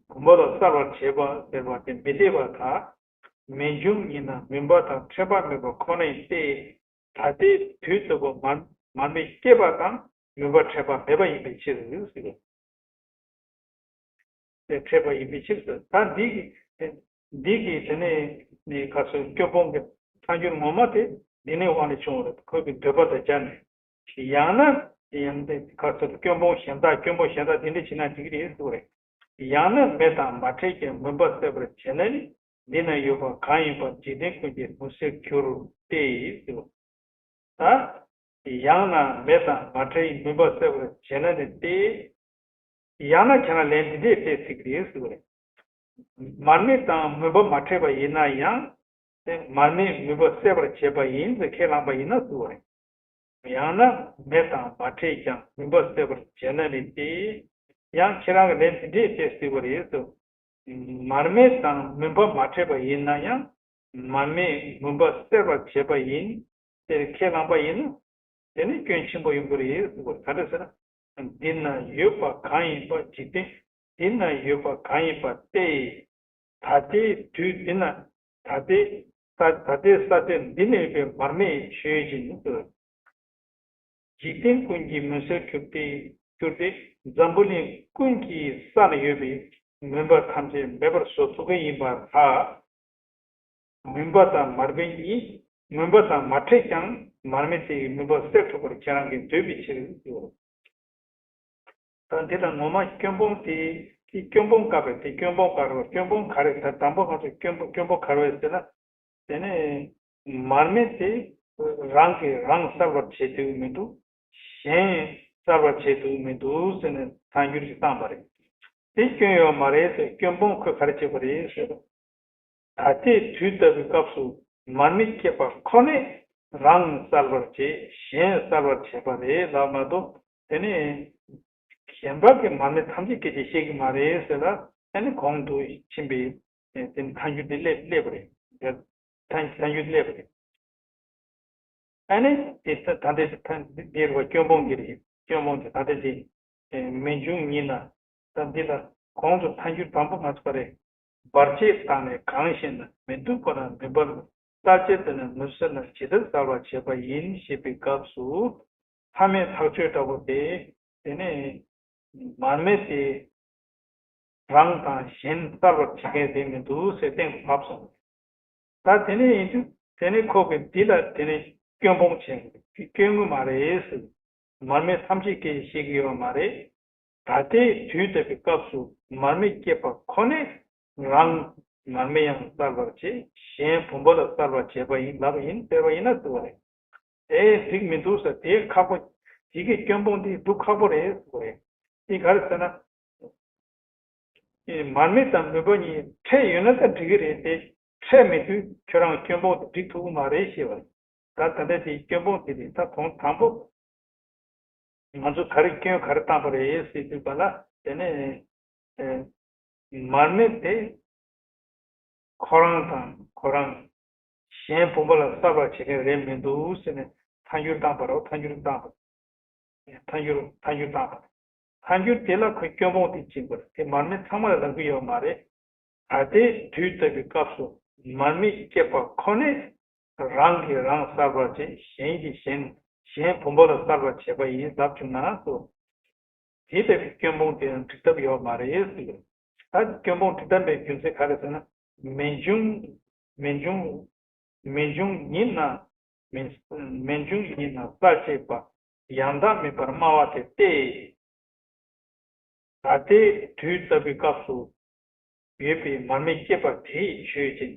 བུམ་པ་ལ་གསལ་བར་བྱེད་པ་ཟེར་བ་དེ་མི་འཐད་པར་ཐལ། མེ་བྱུང་ཉིད་ན་མུན་པ་དང་ཕྲད་པ་མེད་པ་ཁོ་ནའི་སྟེ། ད་ལྟའི་དུས་ལྟ་བུ་མར་མར་མེ་སྐྱེས་པ་དང་མུན་པ་ཕྲད་པ་མེད་པ་ཡིན་པའི་ཕྱིར་ཟེར། དེ་ཕྲད་པ་ཡིན་པའི་ཕྱིར་ཟེར། ད་འདི་གི་འདི་གི་དེ་ནས་ནི་ག་ཚོད་སྐྱོན་སྤོང་གི་ཐལ་འགྱུར་ངོ་མ་དེ་འདི་ནས་དབང་ནས་བྱུང་བ་རེད། ཁོ་གི་འདོད་པ་དང་སྦྱར་ནས། ཡང་ན་ཡང་དེ་ག་ཚོད་སྐྱོན་སྤོང་གཞན་དག་སྐྱོན་སྤོང་གཞན་དག་དེ་འདྲ་བྱེད་ན་འགྲིག་གི་རེད་ཟེར་བ་རེད། ཡང་ན་མེ་དང་མ་ཕྲད་ཀྱི་མུན་པ་སེལ་བར་བྱེད་ན་ནི་འདི་ན་ཡོད་པ་གང་ཡིན་པ་འཇིག་རྟེན་ཀུན་གྱི་མུན་སེལ་འགྱུར་ཏེ་ཟེར་བ། ད། ཡང་ན་མེ་དང་མ་བྲལ་བའི་མུན་པ་སེལ་བར་བྱེད་ན་ནི་སྟེ། ཡང་ན་ཁྱེད་རང་ལན་འདི་འདྲས་སྤྲད་སྲིད་ཀྱི་རེད་ཟེར་བ་རེད། མར་མེ་དང་མུན་པ་མ་བྲལ་བ་ཡིན་ན་ཡང་། དེ་མར་མེས་མུན་པ་སེལ་བར་བྱེད་པ་ཡིན་ཟེར་ཁས་བླངས་པ་ཡིན་ན་ཟེར་བ་རེད། ཡང་ན་མེ་དང་མ་བྲལ་ཀྱང་མུན་པ་སེལ་བར་བྱེད་ན་ནི་སྟེ། ཡང་ཁྱེད་རང་གི་ལན་འདི་འདྲས་སྤྲད་སྲིད་པ་རེད་ཟེར། མར་མེ་དང་མུན་པ་མ་བྲལ་བ་ཡིན་ན་ཡང་། མར་མེས་མུན་པ་སེལ་བར་བྱེད་པ་ཡིན། ཟེར་ཁས་བླངས་པ་ཡིན་ན། དེ་ནི་སྐྱོན་ཆེན་པོ་ཡིན་པ་རེད་ཟེར་བ། ག་འདྲ་ཟེར་ན། འདི་ན་ཡོད་པ་གང་ཡིན་པ་འཇིག་རྟེན། འདི་ན་ཡོད་པ་གང་ཡིན་པ་སྟེ། ད་ལྟའི་དུས་འདི་ན། ད་ལྟའི་ས། ད་ལྟའི་ས་སྟེང་འདི་ན་ཡོད་པའི་མར་མེ་ཡི་ཆོས་ཅན་ཟེར། འཇིག་རྟེན་ཀུན་གྱི་མུན་སེལ་གྱུར་ཏེ། གྱུར་ཏེ། འཛམ་བུ་གླིང་ཀུན་གྱི་ས་ལ་ཡོད་པའི་མུན་པ་ཐམས་ཅད་མེད་པར་བཟོ་ཐུབ་མཁན་ཡིན་པར་ཐལ། མུན་པ་དང་མར་མེ་གཉིས། མུན་པ་དང་མ་བྲལ་ཀྱང་མར་མེ་དེ་ཡིས་མུན་པ་སེལ་ཐུབ་པར་ཁྱེད་རང་གིས་འདོད་པའི་ཕྱིར་ཟེར། ད་འདི་ལ་ངོ་མ་སྐྱོན་སྤོང་དེ། དེ་སྐྱོན་སྤོང་དཀའ་བས། དེ་སྐྱོན་སྤོང་དཀའ་རེད། སྐྱོན་སྤོང་ག་རེ། ད་དང་པོ་ང་ཚོས་སྐྱོན་སྤོང་། སྐྱོན་སྤོང་ག་རེ་བས་ཟེར་ན། དེ་ནས་མར་མེ་དེ་རང་གིས་རང་གསལ་བར་བྱེད་ཐུབ་མི་འདུག་གཞན་གསལ་བར་བྱེད་ཐུབ་མི་འདུག་ཟེར་ནས་ཐལ་འགྱུར་ཞིག་བཏང་པ་རེད། དེ་སྐྱོན་ཡོད་མ་རེད་ཟེར། སྐྱོན་སྤོང་ཁོས་ག་རེ་བྱས་པ་རེད་ཟེར། ད་ལྟའི་དུས་ལྟ་བུའི་སྐབས་སུ་མར་མེ་སྐྱེས་པ་ཁོ་ནས་རང་གསལ་བར་བྱེད། གཞན་གསལ་བར་བྱེད་པ་རེད་ལབ་མ་གཏོགས། དེ་ནས་གཞན་པ་གིས་མར་མེ་ཐམས་ཅད་སྐད་ཅེས་བཤད་ཀྱི་མ་རེད་ཟེར་ལ། དེ་ནི་གོང་དུ་ཕྱིན་པའི་དེ་ནི་ཐལ་འགྱུར་དེ་སླེབས་སླེབས་པ་རེད། ཐལ་ཐལ་འགྱུར་སླེབས་པ་རེད། ཨ་ནི་དེ་ད་ལྟ་དེ་ད་འདིར་བ་སྐྱོན་སྤོང་གི་རེད། སྐྱོན་སྤོང་དེ་ད་ལྟ་དེ་མི་འབྱུང་ཉིད་ན། ད་འདི་ལ་གོང་དུ་ཐལ་འགྱུར་དང་པོ་མ་ཚུགས་པ་རེད། བར་ཆད་དང་ནི་གང་ཞིག་ན། མི་སྡུག་པ་ན་མུན་པ་མེད། གསལ་བྱེད་དང་ནི་མུན་སེལ་ན། ཇི་ལྟར་གསལ་བར་བྱེད་པ་ཡིན་ཞེས་པའི་སྐབས་སུ། མཐའ་མེད་ཐག་ཆོད་འདྲ་པོ་དེ། དེ་ནས་མར་མེ་དེ་རང་དང་གཞན་གསལ་བར་བྱེད་མཁན་རེད་མི་འདུག་ཟེར་གཏན་དུ་ཕབ་སོང་། ད་དེ་ནས་ཡིན་དུས་དེ་ནས་ཁོ་གིས་འདི་ལ་དེ་ནས་སྐྱོན་སྤོང་བྱས། སྐྱོན་དངོས་མ་རེད་ཟེར། མར་མེ་ཐམས་ཅད་སྐད་ཅེས་བཤད་ཀྱི་ཡོད་མ་རེད། ད་ལྟའི་དུས་ལྟ་བུའི་སྐབས་སུ་མར་མེ་སྐྱེས་པ་ཁོ་ནས་རང་མར་མེ་ཡང་གསལ་བར་བྱེད། གཞན་བུམ་པ་ལ་གསལ་བར་བྱེད་པ་ཡིན་ལབ་ཡིན་ཟེར་བ་ཡིན་ན་ཟེར་བ་རེད། དེ་འགྲིག་མི་འདུག་ཟེར། དེ་ཁག་པོ། དེ་གི་སྐྱོན་སྤོང་དེ་སྒྲུབ་ཁག་པོ་རེད་ཟེར་བ་རེད། དེ་ག་རེ་ཟེར་ན། མར་མེ་དང་མུན་པ་གཉིས་ཕྲད་ཡོད་ན་ད་འགྲིག་གི་རེད་དེ། ཕྲད་མེད་དུས་ཁྱོད་རང་སྐྱོན་སྤོང་དེ་འགྲིག་ཐུབ་ཀྱི་མ་རེད་ཞེས་པ་རེད། ད་ད་ལྟ་དེ་སྐྱོན་སྤོང་དེ་རེད། ད་གོང་དང་པོ་ང་ཚོ་ག་རེ་སྐྱོན་ག་རེ་བཏང་པ་རེད་ཟེར་དུས་པ་ལ། དེ་ནས་ཨེ་མར་མེ་དེ་ཁོ་རང་དང་ཁོ་རང་གཞན་བུམ་པ་ལ་གསལ་བར་བྱེད་མཁན་རེད་མི་འདུག་ཟེར་ནས་ཐལ་འགྱུར་བཏང་པ་རེད། ཐལ་འགྱུར་བཏང་པ། ཐལ་འགྱུར། ཐལ་འགྱུར་བཏང་པ། ཐལ་འགྱུར་དེ་ལ་ཁོས་སྐྱོན་སྤོང་དེ་བྱེད་དགོས་རེད། དེ་མར་མེ་ཚང་མ་ལ་ལབ་ཀྱི་ཡོད་མ་རེད། ད་ལྟའི་དུས་ལྟ་བུའི་སྐབས་སུ་མར་མེ་སྐྱེས་པ་ཁོ་ནས་རང་གིས་རང་གསལ་བར་བྱེད། གཞན་གྱིས་གཞན། གཞན་བུམ་པ་ལ་གསལ་བར་བྱེད་པ་ཡིན་ལབ་བྱུང་ན་སོ། དེ་ལྟ་བུའི་སྐྱོན་སྤོང་དེ་ཡང་འགྲིག་ཐབས་ཡོད་མ་རེད་ཟེར། ད་སྐྱོན་སྤོང་འགྲིག་ཐབས་མེད་རྒྱུ་མཚན་ག་རེ་ཟེར་ན། མི་འབྱུང་། མི་འབྱུང་། མི་འབྱུང་ཉིད་ན། མི་མི་འབྱུང་ཉིད་ན་གསལ་བྱེད་པ། ཡང་དག་མིན་པར་སྨྲ་བ་དེ་སྟེ། ད་ལྟའི་དུས་ལྟ་བུའི་སྐབས་སུ་ཡོད་པའི་མར་མེ་སྐྱེས་པ་དེའི་ཆོས་ཅན།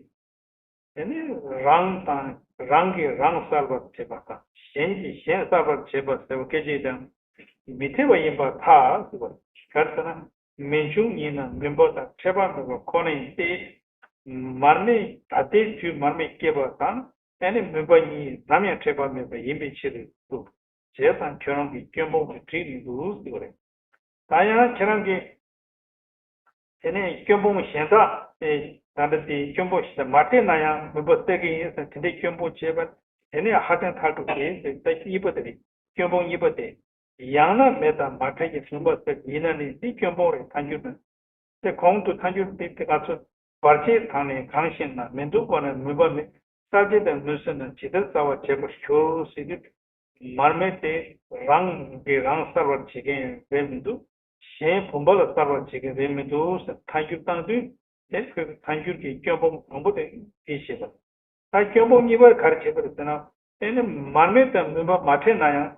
དེ་ནི་རང་དང་རང་གིས་རང་གསལ་བར་བྱེད་པ་དང་གཞན་གྱིས་གཞན་གསལ་བར་བྱེད་པ་ཟེར་བ་སྐད་ཅིག་ཀྱང་མི་འཐད་པ་ཡིན་པར་ཐལ་ཟེར་བ། ག་རེ་ཟེར་ན། མི་འབྱུང་ཉིད་ན་མུན་པ་དང་ཕྲད་པ་མེད་པ་ཁོ་ན་ཡིན་ཏེ། མར་མེ་ད་ལྟའི་དུས་མར་མེ་སྐྱེས་པ་དང་ཨ་ནི་མུན་པ་གཉིས་ནམ་ཡང་ཕྲད་པ་མེད་པ་ཡིན་པའི་ཕྱིར་དུ། བྱས་ཙང་ཁྱོད་རང་གི་སྐྱོན་སྤོང་དེ་འགྲིག་མི་འདུག་ཟེར་བ་རེད། ད་ཡང་ཁྱེད་རང་གིས་དེ་ནས་སྐྱོན་སྤོང་གཞན་དག་དེ་ད་ལྟ་དེའི་སྐྱོན་སྤོང་གཞན་དག་མ་བྲལ་ན་ཡང་མུན་པ་སེལ་གྱི་ཡིན་ཟེར་དེ་འདྲའི་སྐྱོན་སྤོང་བྱས་པ་དེ་ནས་ཧ་ཅང་ཐག་གྲུག་གི་ཟེར། ད་གཉིས་པ་དེ་རེད། སྐྱོན་སྤོང་གཉིས་པ་དེ། ཡང་ན་མེ་དང་མ་བྲལ་གྱི་མུན་པ་སེལ་ཡིན་ན་ནི་འདི་སྐྱོན་སྤོང་རེད། ཐལ་འགྱུར་ན། དེ་གོང་དུ་ཐལ་འགྱུར་དེ་དེ་ང་ཚོ་བར་ཆད་དང་ནི་གང་ཞིག་ན། མི་སྡུག་པ་ན་མུན་པ་མེད། གསལ་བྱེད་དང་མུན་སེལ་ན། ཇི་ལྟར་གསལ་བར་བྱེད་པར་འགྱུར་ཟེར་དུས། མར་མེ་དེ་རང་གིས་རང་གསལ་བར་བྱེད་མཁན་རེད་མི་འདུག་གཞན་བུམ་པ་ལ་གསལ་བར་བྱེད་མཁན་རེད་མི་འདུག་ཟེར་ཐལ་འགྱུར་བཏང་དུས། དེ་ཁོས་ཐལ་འགྱུར་གྱི་སྐྱོན་སྤོང་དང་པོ་དེ་འདི་བྱེད་པ། ད་སྐྱོན་སྤོང་གཉིས་པ་ག་རེ་བྱེད་པ་རེད་ཟེར་ན། དེ་ནི་མར་མེ་དང་མུན་པ་མ་ཕྲད་ན་ཡང་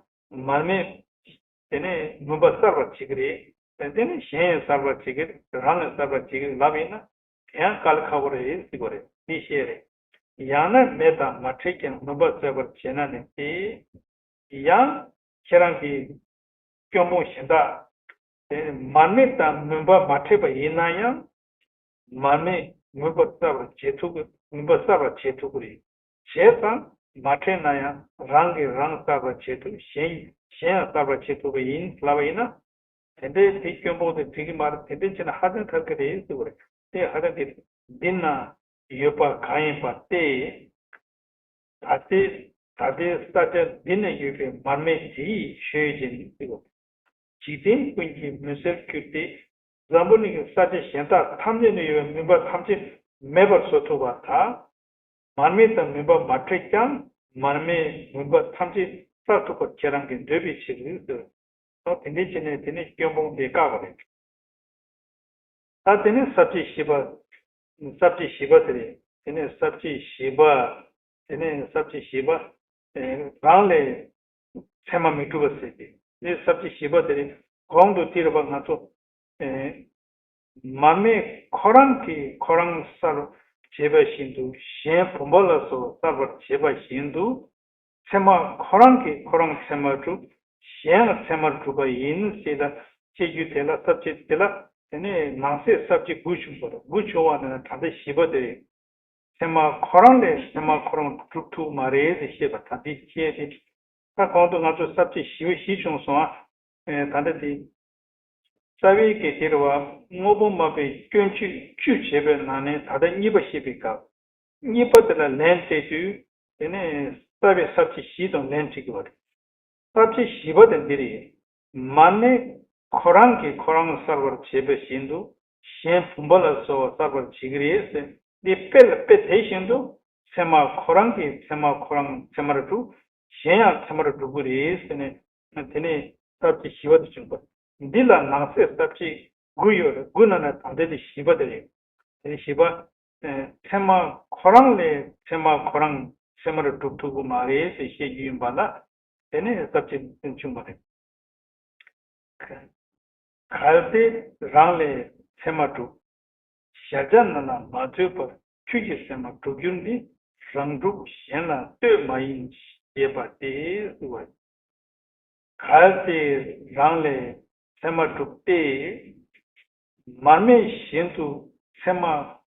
མར་མེ་དེ་ནས་མུན་པ་གསལ་བར་བྱེད་ཀྱི་རེད། དེ་ནས་གཞན་ཡང་གསལ་བར་བྱེད་ཀྱི་རེད། རང་ཡང་གསལ་བར་བྱེད་ཀྱི་རེད་ལབ་ཡིན་ན། དེ་ཡང་དཀའ་ལས་ཁག་པོ་རེད་ཟེར་བ་རེད། འདི་བཤད་རེད། ཡང་ན་མེ་དང་མ་འཕྲད་ཀྱང་མུན་པ་བསལ་བར་བྱེད་ན་ནི་སྟེ། ཡང་ཁྱེད་རང་གི་སྐྱོན་སྤོང་གཞན་དག་དེ་མར་མེ་དང་མུན་པ་མ་འཕྲད་པ་ཡིན་ན་ཡང་། མར་མེས་མུན་པ་བསལ་བར་བྱེད་ཐུབ་ཀྱི། མུན་པ་བསལ་བར་བྱེད་ཐུབ་ཀྱི་རེད། བྱས་ཙང་མ་འཕྲད་ན་ཡང་རང་གིས་རང་བསལ་བར་བྱེད་ཐུབ། གཞན་གཞན་ཡང་བསལ་བར་བྱེད་ཐུབ་པ་ཡིན་ལབ་པ་ཡིན་ན། དེ་འདྲའི་དེ་སྐྱོན་སྤོང་དེ་འགྲིག་གི་མ་རེད། དེ་འདྲའི་བྱས་ན་ཧ་ཅང་ཐབས་སྐྱོ་རེད་ཟེར་བ་རེད། དེ་ཧ་ཅང་དེ་འདི་ན་ཡོད་པ་གང་ཡིན་པ་སྟེ། ད་ལྟའི་ད་ལྟའི་ས་ཆ་འདི་ན་ཡོད་པའི་མར་མེ་དེ་ཡིས་ཆོས་ཅན་ཟེར་བ། འཇིག་རྟེན་ཀུན་གྱི་མུན་སེལ་གྱུར་ཏེ། འཛམ་བུ་གླིང་གི་ས་ཆ་གཞན་དག་ཐམས་ཅད་ན་ཡོད་པའི་མུན་པ་ཐམས་ཅད་མེད་པར་བཟོ་ཐུབ་པ་དང་། མར་མེ་དང་མུན་པ་མ་འཕྲད་ཀྱང་མར་མེའི་མུན་པ་ཐམས་ཅད་བསལ་ཐུབ་པར་ཁྱེད་རང་གིས་འདོད་པའི་ཕྱིར་ཟེར། ད་དེ་འདྲའི་བྱས་ནས་དེ་ནས་སྐྱོན་སྤོང་དེ་བཀག་པ་རེད། ད་དེ་ནས་ས་བཅད་བཞི་པ། ས་བཅད་བཞི་པ་དེ་རེད། དེ་ནས་ས་བཅད་བཞི་པ། དེ་ནས་ས་བཅད་བཞི་པ། ཨེ། རང་ལས་མཚན་མ་མི་འགྲུབ་པ་ཟེར་ཏེ། དེ་ས་བཅད་བཞི་པ་དེ་རེད། གོང་དུ་དེ་རེད་པ། ང་ཚོ། ཨེ། མར་མེ་ཁོ་རང་གིས་ཁོ་རང་བསལ་བར་བྱེད་པ་བཞིན་དུ། གཞན་བུམ་པ་ལ་སོགས་བསལ་བར་བྱེད་པ་བཞིན་དུ། མཚན་མ་ཁོ་རང་གིས་ཁོ་རང་མཚན་མར་གྲུབ། གཞན་ཡང་མཚན་མར་གྲུབ་པ་ཡིན་ཞེས་དང་བཤད་རྒྱུ་དེ་ལ། ས་བཅད་དེ་ལ་དེ་ནས་ནང་གསེས་ས་བཅད་དགུ་བྱུང་བ་རེད། དགུ་བྱུང་བ་ནི་ད་ལྟ་བཞི་པ་དེ་རེད། མཚན་མ་ཁོ་རང་ལས་མཚན་མ་ཁོ་རང་གྲུབ་ཐུབ་མ་རེད་ཟེར་བཤད་པ་ད་འདི་བཤད་དེ། ད་གོང་དུ་ང་ཚོ་ས་བཅད་བཞི་པ་བཞི་བྱུང་སོང་ཨ། ཨེ། ད་ལྟ་དེ། རྩ་བའི་གི་དེ་རེད་པ། དངོས་པོ་སྨྲ་བའི་སྐྱོན་བཅུ་བཅུ་བྱས་པའི་ནང་ནས་ད་ལྟ་གཉིས་པ་བཤད་པའི་སྐབས། གཉིས་པ་དེ་ལ་ལན་སྤྲད་དུས་དེ་ནས་རྩ་བའི་ས་བཅད་བཞི་དང་ལན་སྤྲད་དགོས་པ་རེད། ས་བཅད་བཞི་པ་དེ་འདི་རེད། མར་མེ་ཁོ་རང་གིས་ཁོ་རང་བསལ་བར་བྱེད་པ་བཞིན་དུ། གཞན་བུམ་པ་ལ་སོགས་པ་བསལ་བར་བྱེད་ཀྱི་རེད་ཟེར། འདི་དཔེ་ལ་དཔེ་དེ་བཞིན་དུ། མཚན་མ་ཁོ་རང་གིས་མཚན་མ་ཁོ་རང་མཚན་མར་གྲུབ། གཞན་ཡང་མཚན་མར་གྲུབ་ཀྱི་རེད་ཟེར་ནས། དེ་ནས་ས་བཅད་བཞི་པ་དེ་བྱུང་བ། འདི་ལ་ནང་གསེས་ས་བཅད་དགུ་ཡོད་རེད། དགུ་ནང་ནས་ད་ལྟ་དེ་བཞི་པ་དེ་རེད། དེ་བཞི་པ། ཨེ། མཚན་མ་ཁོ་རང་ལས་མཚན་མ་ཁོ་རང་མཚན་མར་གྲུབ་ཐུབ་ཀྱི་མ་རེད་ཟེར་བཤད་རྒྱུ་ཡིན་པ་ལ། དེ་ནས་ས་བཅད་བྱུང་བ་རེད། གལ་ཏེ་རང་ལས་མཚན་མ་གྲུབ། གཞལ་བྱ་རྣམས་ལ་མ་ལྟོས་པར། ཁྱོད་ཀྱི་མཚན་མ་གྲུབ་འགྱུར་འདི། རང་གྲུབ་གཞན་ལ་ལྟོས་མ་ཡིན་ཞེས་པ་སྟེ་ཟེར་བ། གལ་ཏེ་རང་ལས་མཚན་མ་གྲུབ་སྟེ། མར་མེ་བཞིན་དུ་མཚན་མ་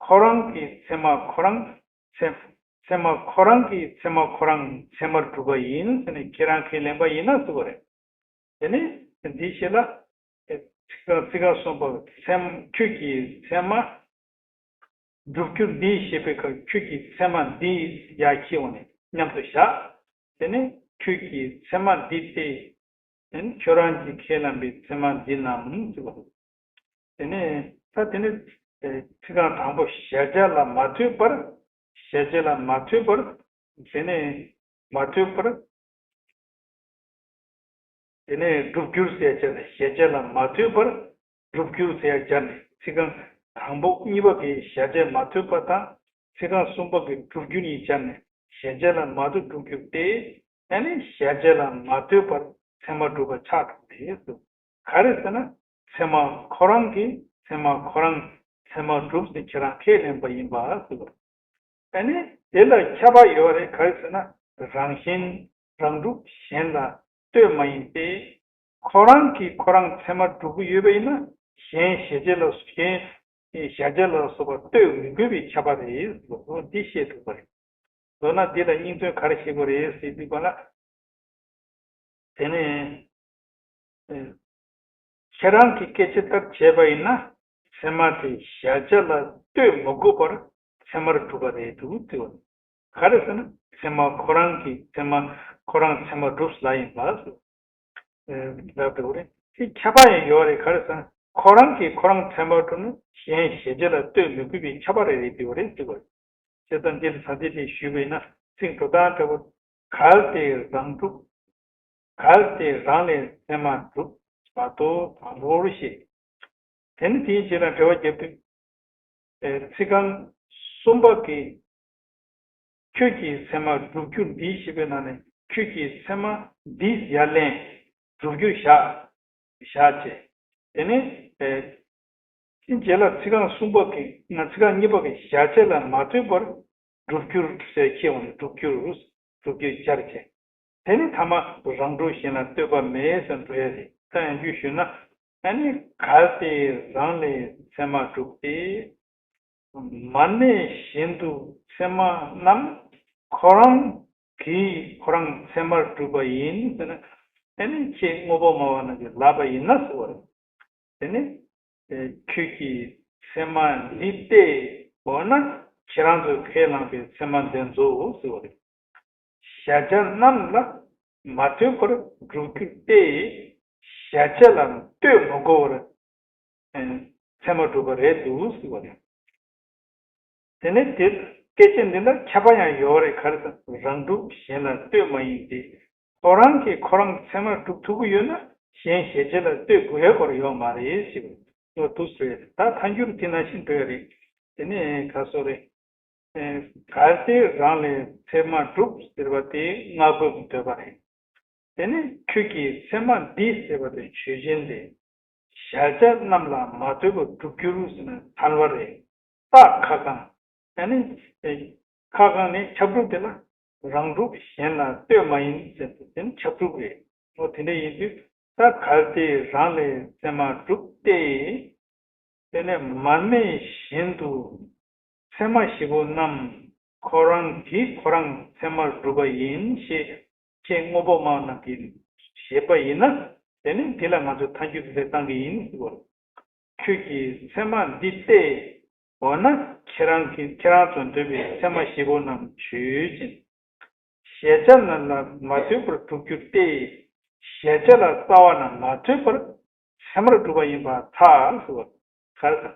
ཁོ་རང་གིས་མཚན་མ་ཁོ་རང་མཚན་མཚན་མ་ཁོ་རང་གིས་མཚན་མ་ཁོ་རང་མཚན་མར་གྲུབ་པ་ཡིན་ཟེར་ནས་ཁྱེད་རང་ཁས་ལེན་པ་ཡིན་ན་ཟེར་བ་རེད། དེ་ནས་འདིའི་ཕྱིར་ལ། ཚིག་རྐང་ཚིག་རྐང་གསུམ་པ། མཚན་ཁྱོད་ཀྱི་མཚན་མ་གྲུབ་འགྱུར་འདི་ཞེས་པའི་སྐབས། ཁྱོད་ཀྱི་མཚན་མ་འདི་ཡར་ཁྱེར་འོང་ནས་མཉམ་དུ་བཞག་དེ་ནས་ཁྱོད་ཀྱི་མཚན་མ་འདི་སྟེ། དེ་ནི་ཁྱོད་རང་གིས་ཁས་ལེན་པའི་མཚན་མ་འདི་རྣམས་ཟེར་བ། དེ་ནས་ད་དེ་ནི། ཚིག་རྐང་དང་པོ། གཞལ་བྱ་ལ་མ་ལྟོས་པར། གཞལ་བྱ་ལ་མ་ལྟོས་པར། དེ་ནས་མ་ལྟོས་པར། དེ་ནས་གྲུབ་འགྱུར་ཟེར་བྱས་ནས། གཞལ་བྱ་ལ་མ་ལྟོས་པར་གྲུབ་འགྱུར་ཟེར་སྦྱར་ནས། ཚིག་རྐང་དང་པོ་གཉིས་པ་གི་གཞལ་བྱ་མ་ལྟོས་པ་དང་། ཚིག་རྐང་གསུམ་པ་གི་གྲུབ་འགྱུར་གཉིས་སྦྱར་ནས། གཞལ་བྱ་ལ་མ་ལྟོས་གྲུབ་འགྱུར་ཏེ། ཨ་ནི་གཞལ་བྱ་ལ་མ་ལྟོས་པར་མཚན་མ་གྲུབ་པ་ཆགས་འགྲོ་གི་རེད། ག་རེ་ཟེར་ན། མཚན་མ་ཁོ་རང་གིས་མཚན་མ་ཁོ་རང་མཚན་མ་གྲུབ་ཟེར་ཁྱེད་རང་ཁས་ལེན་པ་ཡིན་པ་ཟེར་བ། ཨ་ནི་དེ་ལ་ཁྱབ་པ་ཡོད་རེད། ག་རེ་ཟེར་ན། རང་གཞན་རང་གྲུབ་གཞན་ལ་ལྟོས་མ་ཡིན་ཏེ། ཁོ་རང་གིས་ཁོ་རང་མཚན་མ་གྲུབ་ཀྱི་ཡོད་པ་ཡིན་ན། གཞན་གཞལ་བྱ་ལ་གཞན་གཞལ་བྱ་ལ་སོགས་པ་ལྟོས་མི་དགོས་པའི་ཁྱབ་པ་རེད་ཟེར་བ་འདི་བཤད་འདུག་པ་རེད། མདོར་ན་འདི་ལ་སྙིང་དོན་ག་རེ་བཤད་དགོས་རེད་ཟེར་དུས་པ་ལ། དེ་ནས། ཨེ། ཁྱེད་རང་གི་སྐད་ཆ་ལྟར་བྱས་པ་ཡིན་ན། མཚན་མ་དེ་གཞལ་བྱ་ལ་ལྟོས་མ་དགོས་པར་མཚན་མར་གྲུབ་པ་རེད་འདུག་ཟེར་བ། ག་རེ་ཟེར་ན། མཚན་མ་ཁོ་རང་གིས་མཚན་མ་ཁོ་རང་མཚན་མར་གྲུབ་ལ་ཡིན་པ་ཟེར། ཨེ། ལབ་འདུག་རེད། དེ་ཁྱབ་པ་ཡང་ཡོད་རེད། ག་རེ་ཟེར་ན། ཁོ་རང་གིས་ཁོ་རང་མཚན་མར་གྲུབ་ན་གཞན་གཞལ་བྱ་ལ་ལྟོས་མི་དགོས་པའི་ཁྱབ་པ་རེ་རེ་འདུག་རེད་ཟེར་བ། བྱས་ཙང་འདི་ལ་ད་ལྟ་དེ་ཞུས་པ་ཡིན་ན། ཚིག་འགྲོ་སྟངས་འདྲ་པོ། གལ་ཏེ་རང་གྲུབ། གལ་ཏེ་རང་ལས་མཚན་མ་གྲུབ། བར་དོ་དང་པོར་བཤད། དེ་ནི་དེའི་རྗེས་ལ་འགྲེལ་པ་བརྒྱབ་དུས། ཨེ། ཚིག་རྐང་གསུམ་པ་གི། ཁྱོད་ཀྱི་མཚན་མ་གྲུབ་འགྱུར་འདི་ཞེས་པའི་ནང་ནས། ཁྱོད་ཀྱི་མཚན་མ་འདི་ཡར་ལེན། གྲུབ་འགྱུར་བཞག་བཞག་བྱས། དེ་ནས། ཨེ། དེའི་རྗེས་ལ་ཚིག་རྐང་གསུམ་པ་གི། ང་། ཚིག་རྐང་གཉིས་པ་གི། གཞལ་བྱ་ལ་མ་ལྟོས་པར། སྒྲུབ་འགྱུར་ཟེར་ཁྱེད་འོང་ནས་སྒྲུབ་འགྱུར། སྒྲུབ་འགྱུར་སྦྱར་བྱས། དེ་ནི་ཐ་མ་རང་གྲུབ་གཞན་ལ་ལྟོས་པ་མེད་ཟེར་འགྲོ་ཡ་རེད། ད་ཡང་རྒྱུད་ཞུས་ན། ཨ་ནི་གལ་ཏེ་རང་ལས་ཚད་མ་གྲུབ་སྟེ། མ་གནས་གཞན་དུ་ཚད་མ་རྣམས་ཁོ་རང་གིས་ཁོ་རང་ཚད་མར་གྲུབ་པ་ཡིན་ཟེར་ན། ཨ་ནི་ཁྱེད་དངོས་པོ་སྨྲ་བ་རྣམས་ཀྱིས་ལབ་པ་ཡིན་ན་ཟེར་བ་རེད། དེ་ནི། ཁྱོད་ཀྱིས་ཚད་མ་འདི་སྟེ། འོ་ན་ཁྱེད་རང་ཚོས་ཁས་བླངས་པའི་ཚད་མ་འདི་ཚོ་ཟེར་བ་རེད། གཞལ་བྱ་རྣམས་ལ་མ་ལྟོས་པར་སྒྲུབ་འགྱུར་ཏེ། གཞལ་བྱ་ལ་ལྟོས་མི་དགོས་པར་ཚད་མ་གྲུབ་པ་རེད་འདུག་ཟེར་བ་རེད། དེ་ནས་དེར་སྐད་ཆ་འདི་འདྲ་ཁྱབ་པ་ཡང་ཡོད་རེད། ག་རེ་ཟེར་ན། རང་གྲུབ་གཞན་ལ་ལྟོས་མ་ཡིན་ཏེ། ཁོ་རང་གིས་ཁོ་རང་ཚད་མར་གྲུབ་ཐུབ་ཀྱི་ཡོད་ན། གཞན་གཞལ་བྱ་ལ་ལྟོས་དགོས་ཡ་སྐོར་ཡོད་མ་རེད་ཞེས་པ་འདུག་ཟེར། ད་ཐལ་འགྱུར་དེ་ནང་བཞིན་འགྲོ་ཡ་རེད། དེ་ནས་ག་སོ་རེད། གལ་ཏེ་རང་ལས་ཚད་མ་གྲུབ་ཟེར་བ་དེ་སྔ་རྒོལ་གྱི་འདོད་པ་རེད། དེ་ནས་ཁྱོད་ཀྱིས་ཚད་མ་འདི་ཟེར་བ་དེ་ཆོས་ཅན་ཏེ། གཞལ་བྱ་རྣམས་ལ་མ་ལྟོས་པར་སྒྲུབ་འགྱུར་ཟེར་ན་ཐལ་བ་རེད། རྟགས་ཁ་བསྐང་། ཨ་ནི། ཁ་བསྐང་ནས་ཁྱབ་སྒྲུབ་དེ་ལ། རང་གྲུབ་གཞན་ལ་ལྟོས་མ་ཡིན་ཟེར་ཏེ་དེ་ནི་ཁྱབ་སྒྲུབ་རེད། འོ་དེ་འདྲ་ཡིན་དུས། ད་གལ་ཏེ་རང་ལས་ཚད་མ་གྲུབ་སྟེ། དེ་ནས་མ་གནས་གཞན་དུ་ཚད་མ་བཞི་པོ་རྣམས་ཁོ་རང་གིས་ཁོ་རང་ཚད་མར་གྲུབ་པ་ཡིན་ཞེས་ཁྱེད་དངོས་པོ་སྨྲ་བ་རྣམས་ཀྱིས་བཞེད་པ་ཡིན་ན། དེ་ནི་འདི་ལ་ང་ཚོས་ཐལ་འགྱུར་དེ་འདྲ་བཏང་གི་ཡིན་ཟེར་བ་རེད། ཁྱོད་ཀྱིས་ཚད་མ་འདི་སྟེ། འོ་ན་ཁྱེད་རང་གིས་ཁྱེད་རང་ཚོ་འདོད་པའི་ཚད་མ་བཞི་པོ་རྣམས་ཆོས་ཅན། གཞལ་བྱ་རྣམས་ལ་མ་ལྟོས་པར་སྒྲུབ་འགྱུར་ཏེ། གཞལ་བྱ་ལ་རྩ་བ་ནས་མ་ལྟོས་པར་ཚད་མར་གྲུབ་པ་ཡིན་པར་ཐལ་ཟེར་བ། ག་རེ་ཟེར་ན།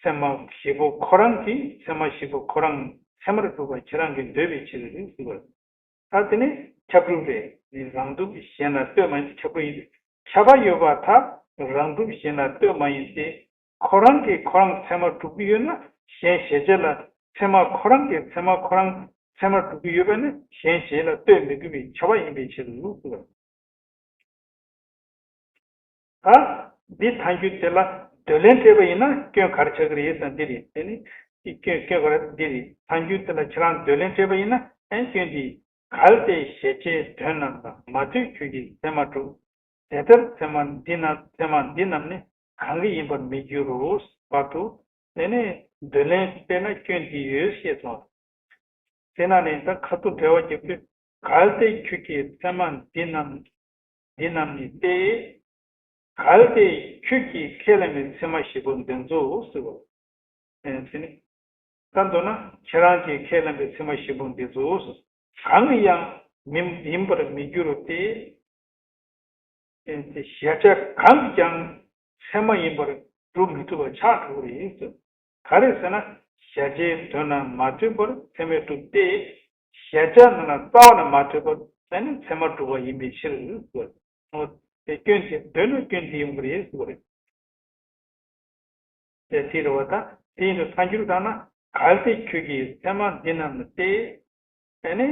ཚད་མ་བཞི་པོ་ཁོ་རང་གིས་ཚད་མ་བཞི་པོ་ཁོ་རང་ཚད་མར་གྲུབ་པ་ཁྱེད་རང་གིས་འདོད་པའི་ཕྱིར་ཟེར་བ། ད་དེ་ནི་ཁྱབ་སྒྲུབ་རེད། རང་གྲུབ་གཞན་ལ་ལྟོས་མ་ཡིན་ཏེ་ཁྱབ་སྒྲུབ་ཡིན་ཏེ། ཁྱབ་པ་ཡོད་པར་ཐལ། རང་གྲུབ་གཞན་ལ་ལྟོས་མ་ཡིན་ཏེ། ཁོ་རང་གིས་ཁོ་རང་ཚད་མར་གྲུབ་ཀྱི་ཡོད་ན། གཞན་གཞལ་བྱ་ལ་ཚད་མ་ཁོ་རང་གིས་ཚད་མ་ཁོ་རང་ཚད་མར་གྲུབ་ཀྱི་ཡོད་པ་ནི་གཞན་གཞན་ལ་ལྟོས་མི་དགོས་པའི་ཁྱབ་པ་ཡིན་པའི་ཕྱིར་ཟེར་བ། ད་འདི་ཐལ་འགྱུར་དེ་ལ་འདོད་ལན་སྤྲད་པ་ཡིན་ན་སྐྱོན་ག་རེ་ཆགས་ཀྱི་རེད་ཟེར་ན་འདི་རེད། དེ་ནི་འདི་སྐྱོན་སྐྱོན་ག་རེ་འདི་རེད། ཐལ་འགྱུར་དེ་ལ་ཁྱེད་རང་འདོད་ལན་སྤྲད་པ་ཡིན་ན། ཨེ་སྐྱོན་འདི། གལ་ཏེ་གཞལ་བྱའི་དོན་རྣམས་ལ་མ་ལྟོས་ཁྱོད་ཀྱིས་ཚད་མ་གྲུབ། དེ་ལྟར་ཚད་མ་འདི་རྣམས་ཚད་མ་འདི་རྣམས་ནི་གང་གི་ཡིན་པར་མི་འགྱུར་རོ། བར་དུ། དེ་ནས་འདོད་ལན་སྤྲད་ན་སྐྱོན་འདི་ཡོད་ཞེས་སོ། དེ་ན་ནི་ད་ཁ་ཐུག་འགྲེལ་བ་རྒྱབ་དུས། གལ་ཏེ་ཁྱོད་ཀྱིས་ཚད་མ་འདི་རྣམས་འདི་རྣམས་ནི་སྟེ། གལ་ཏེ་ཁྱོད་ཀྱིས་ཁས་ལེན་པའི་ཚད་མ་བཞི་པོ་འདི་ཚོ་ཟེར་བ། ཨེ་དེ་ནི། ད་མདོར་ན་ཁྱེད་རང་གིས་ཁས་ལེན་པའི་ཚད་མ་བཞི་པོ་འདི་ཚོ་གང་ཡང་མི་ཡིན་པར་མི་འགྱུར་རོ་སྟེ། གཞལ་བྱ་གང་གིས་ཀྱང་ཚད་མ་ཡིན་པར་སྒྲུབ་མི་ཐུབ་པ་ཆགས་འགྲོ་གི་རེད། ག་རེ་ཟེར་ན། གཞལ་བྱའི་དོན་ལ་མ་ལྟོས་པར་ཚད་མས་གྲུབ་སྟེ། གཞལ་བྱ་རྣམས་ལ་རྩ་བ་ནས་མ་ལྟོས་པར་ཨ་ནི་ཚད་མར་གྲུབ་པ་ཡིན་པའི་ཕྱིར་ཟེར། དེ་སྐྱོན་དེ་འདོད་ན་སྐྱོན་དེ་ཡོང་གི་རེད་ཟེར་བ་རེད། དེ་དེ་རེད་བ། ད་དེ་ཡིན་དུས་ཐལ་འགྱུར་བཏང་ན། གལ་ཏེ་ཁྱོད་ཀྱིས་ཚད་མ་འདི་རྣམས་སྟེ། ཨ་ནི།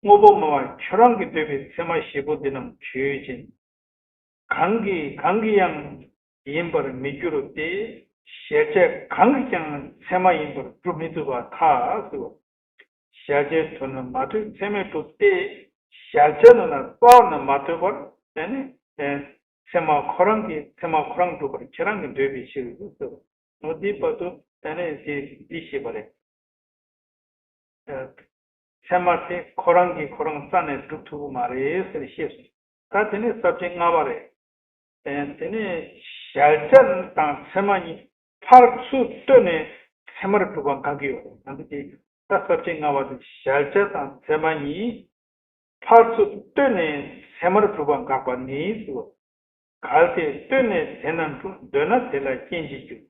དངོས་པོ་སྨྲ་བ་ཁྱོད་རང་གིས་འདོད་པའི་ཚད་མ་བཞི་པོ་འདི་རྣམས་ཆོས་ཅན། གང་གིས་གང་གིས་ཀྱང་ཡིན་པར་མི་འགྱུར་རོ་སྟེ། གཞལ་བྱ་གང་གིས་ཀྱང་ཚད་མ་ཡིན་པར་སྒྲུབ་མི་ཐུབ་པར་ཐལ་ཟེར་བ། གཞལ་བྱའི་དོན་ལ་མ་ལྟོས་ཚད་མས་གྲུབ་སྟེ། གཞལ་བྱ་རྣམས་ལ་རྩ་བ་ནས་མ་ལྟོས་པར་ཨ་ནི། ཚད་མ་ཁོ་རང་གིས་ཚད་མ་ཁོ་རང་གྲུབ་པར་ཁྱེད་རང་གིས་འདོད་པའི་ཕྱིར་ཟེར། འོ་འདིའི་བར་དུ་ཨ་ནི་དེ་འདི་ཞེས་པ་རེད། ཚད་མ་དེ་ཁོ་རང་གིས་ཁོ་རང་རྩ་ནས་སྒྲུབ་ཐུབ་ཀྱི་མ་རེད་ཟེར་ཤེས་སོང་། ད་དེ་ནས་ས་བཅད་ལྔ་པ་རེད། དེ་ནས་གཞལ་བྱ་དང་ཚད་མ་གཉིས་ཕར་ཚུར་ལྟོས་ནས་ཚད་མར་གྲུབ་པ་དགག་གི་ཡོད་རེད། ད་འདི་དེ་ད་ས་བཅད་ལྔ་པ་དེ་གཞལ་བྱ་དང་ཚད་མ་གཉིས་ཕར་ཚུར་ལྟོས་ནས་ཚད་མར་གྲུབ་པ་དགག་པ་ནི་ཟེར། གལ་ཏེ་ལྟོས་ནས་དེ་རྣམས་གྲུབ། འདོད་ན་དེ་ལ་རྐྱེན་གྱིས་འགྱུར།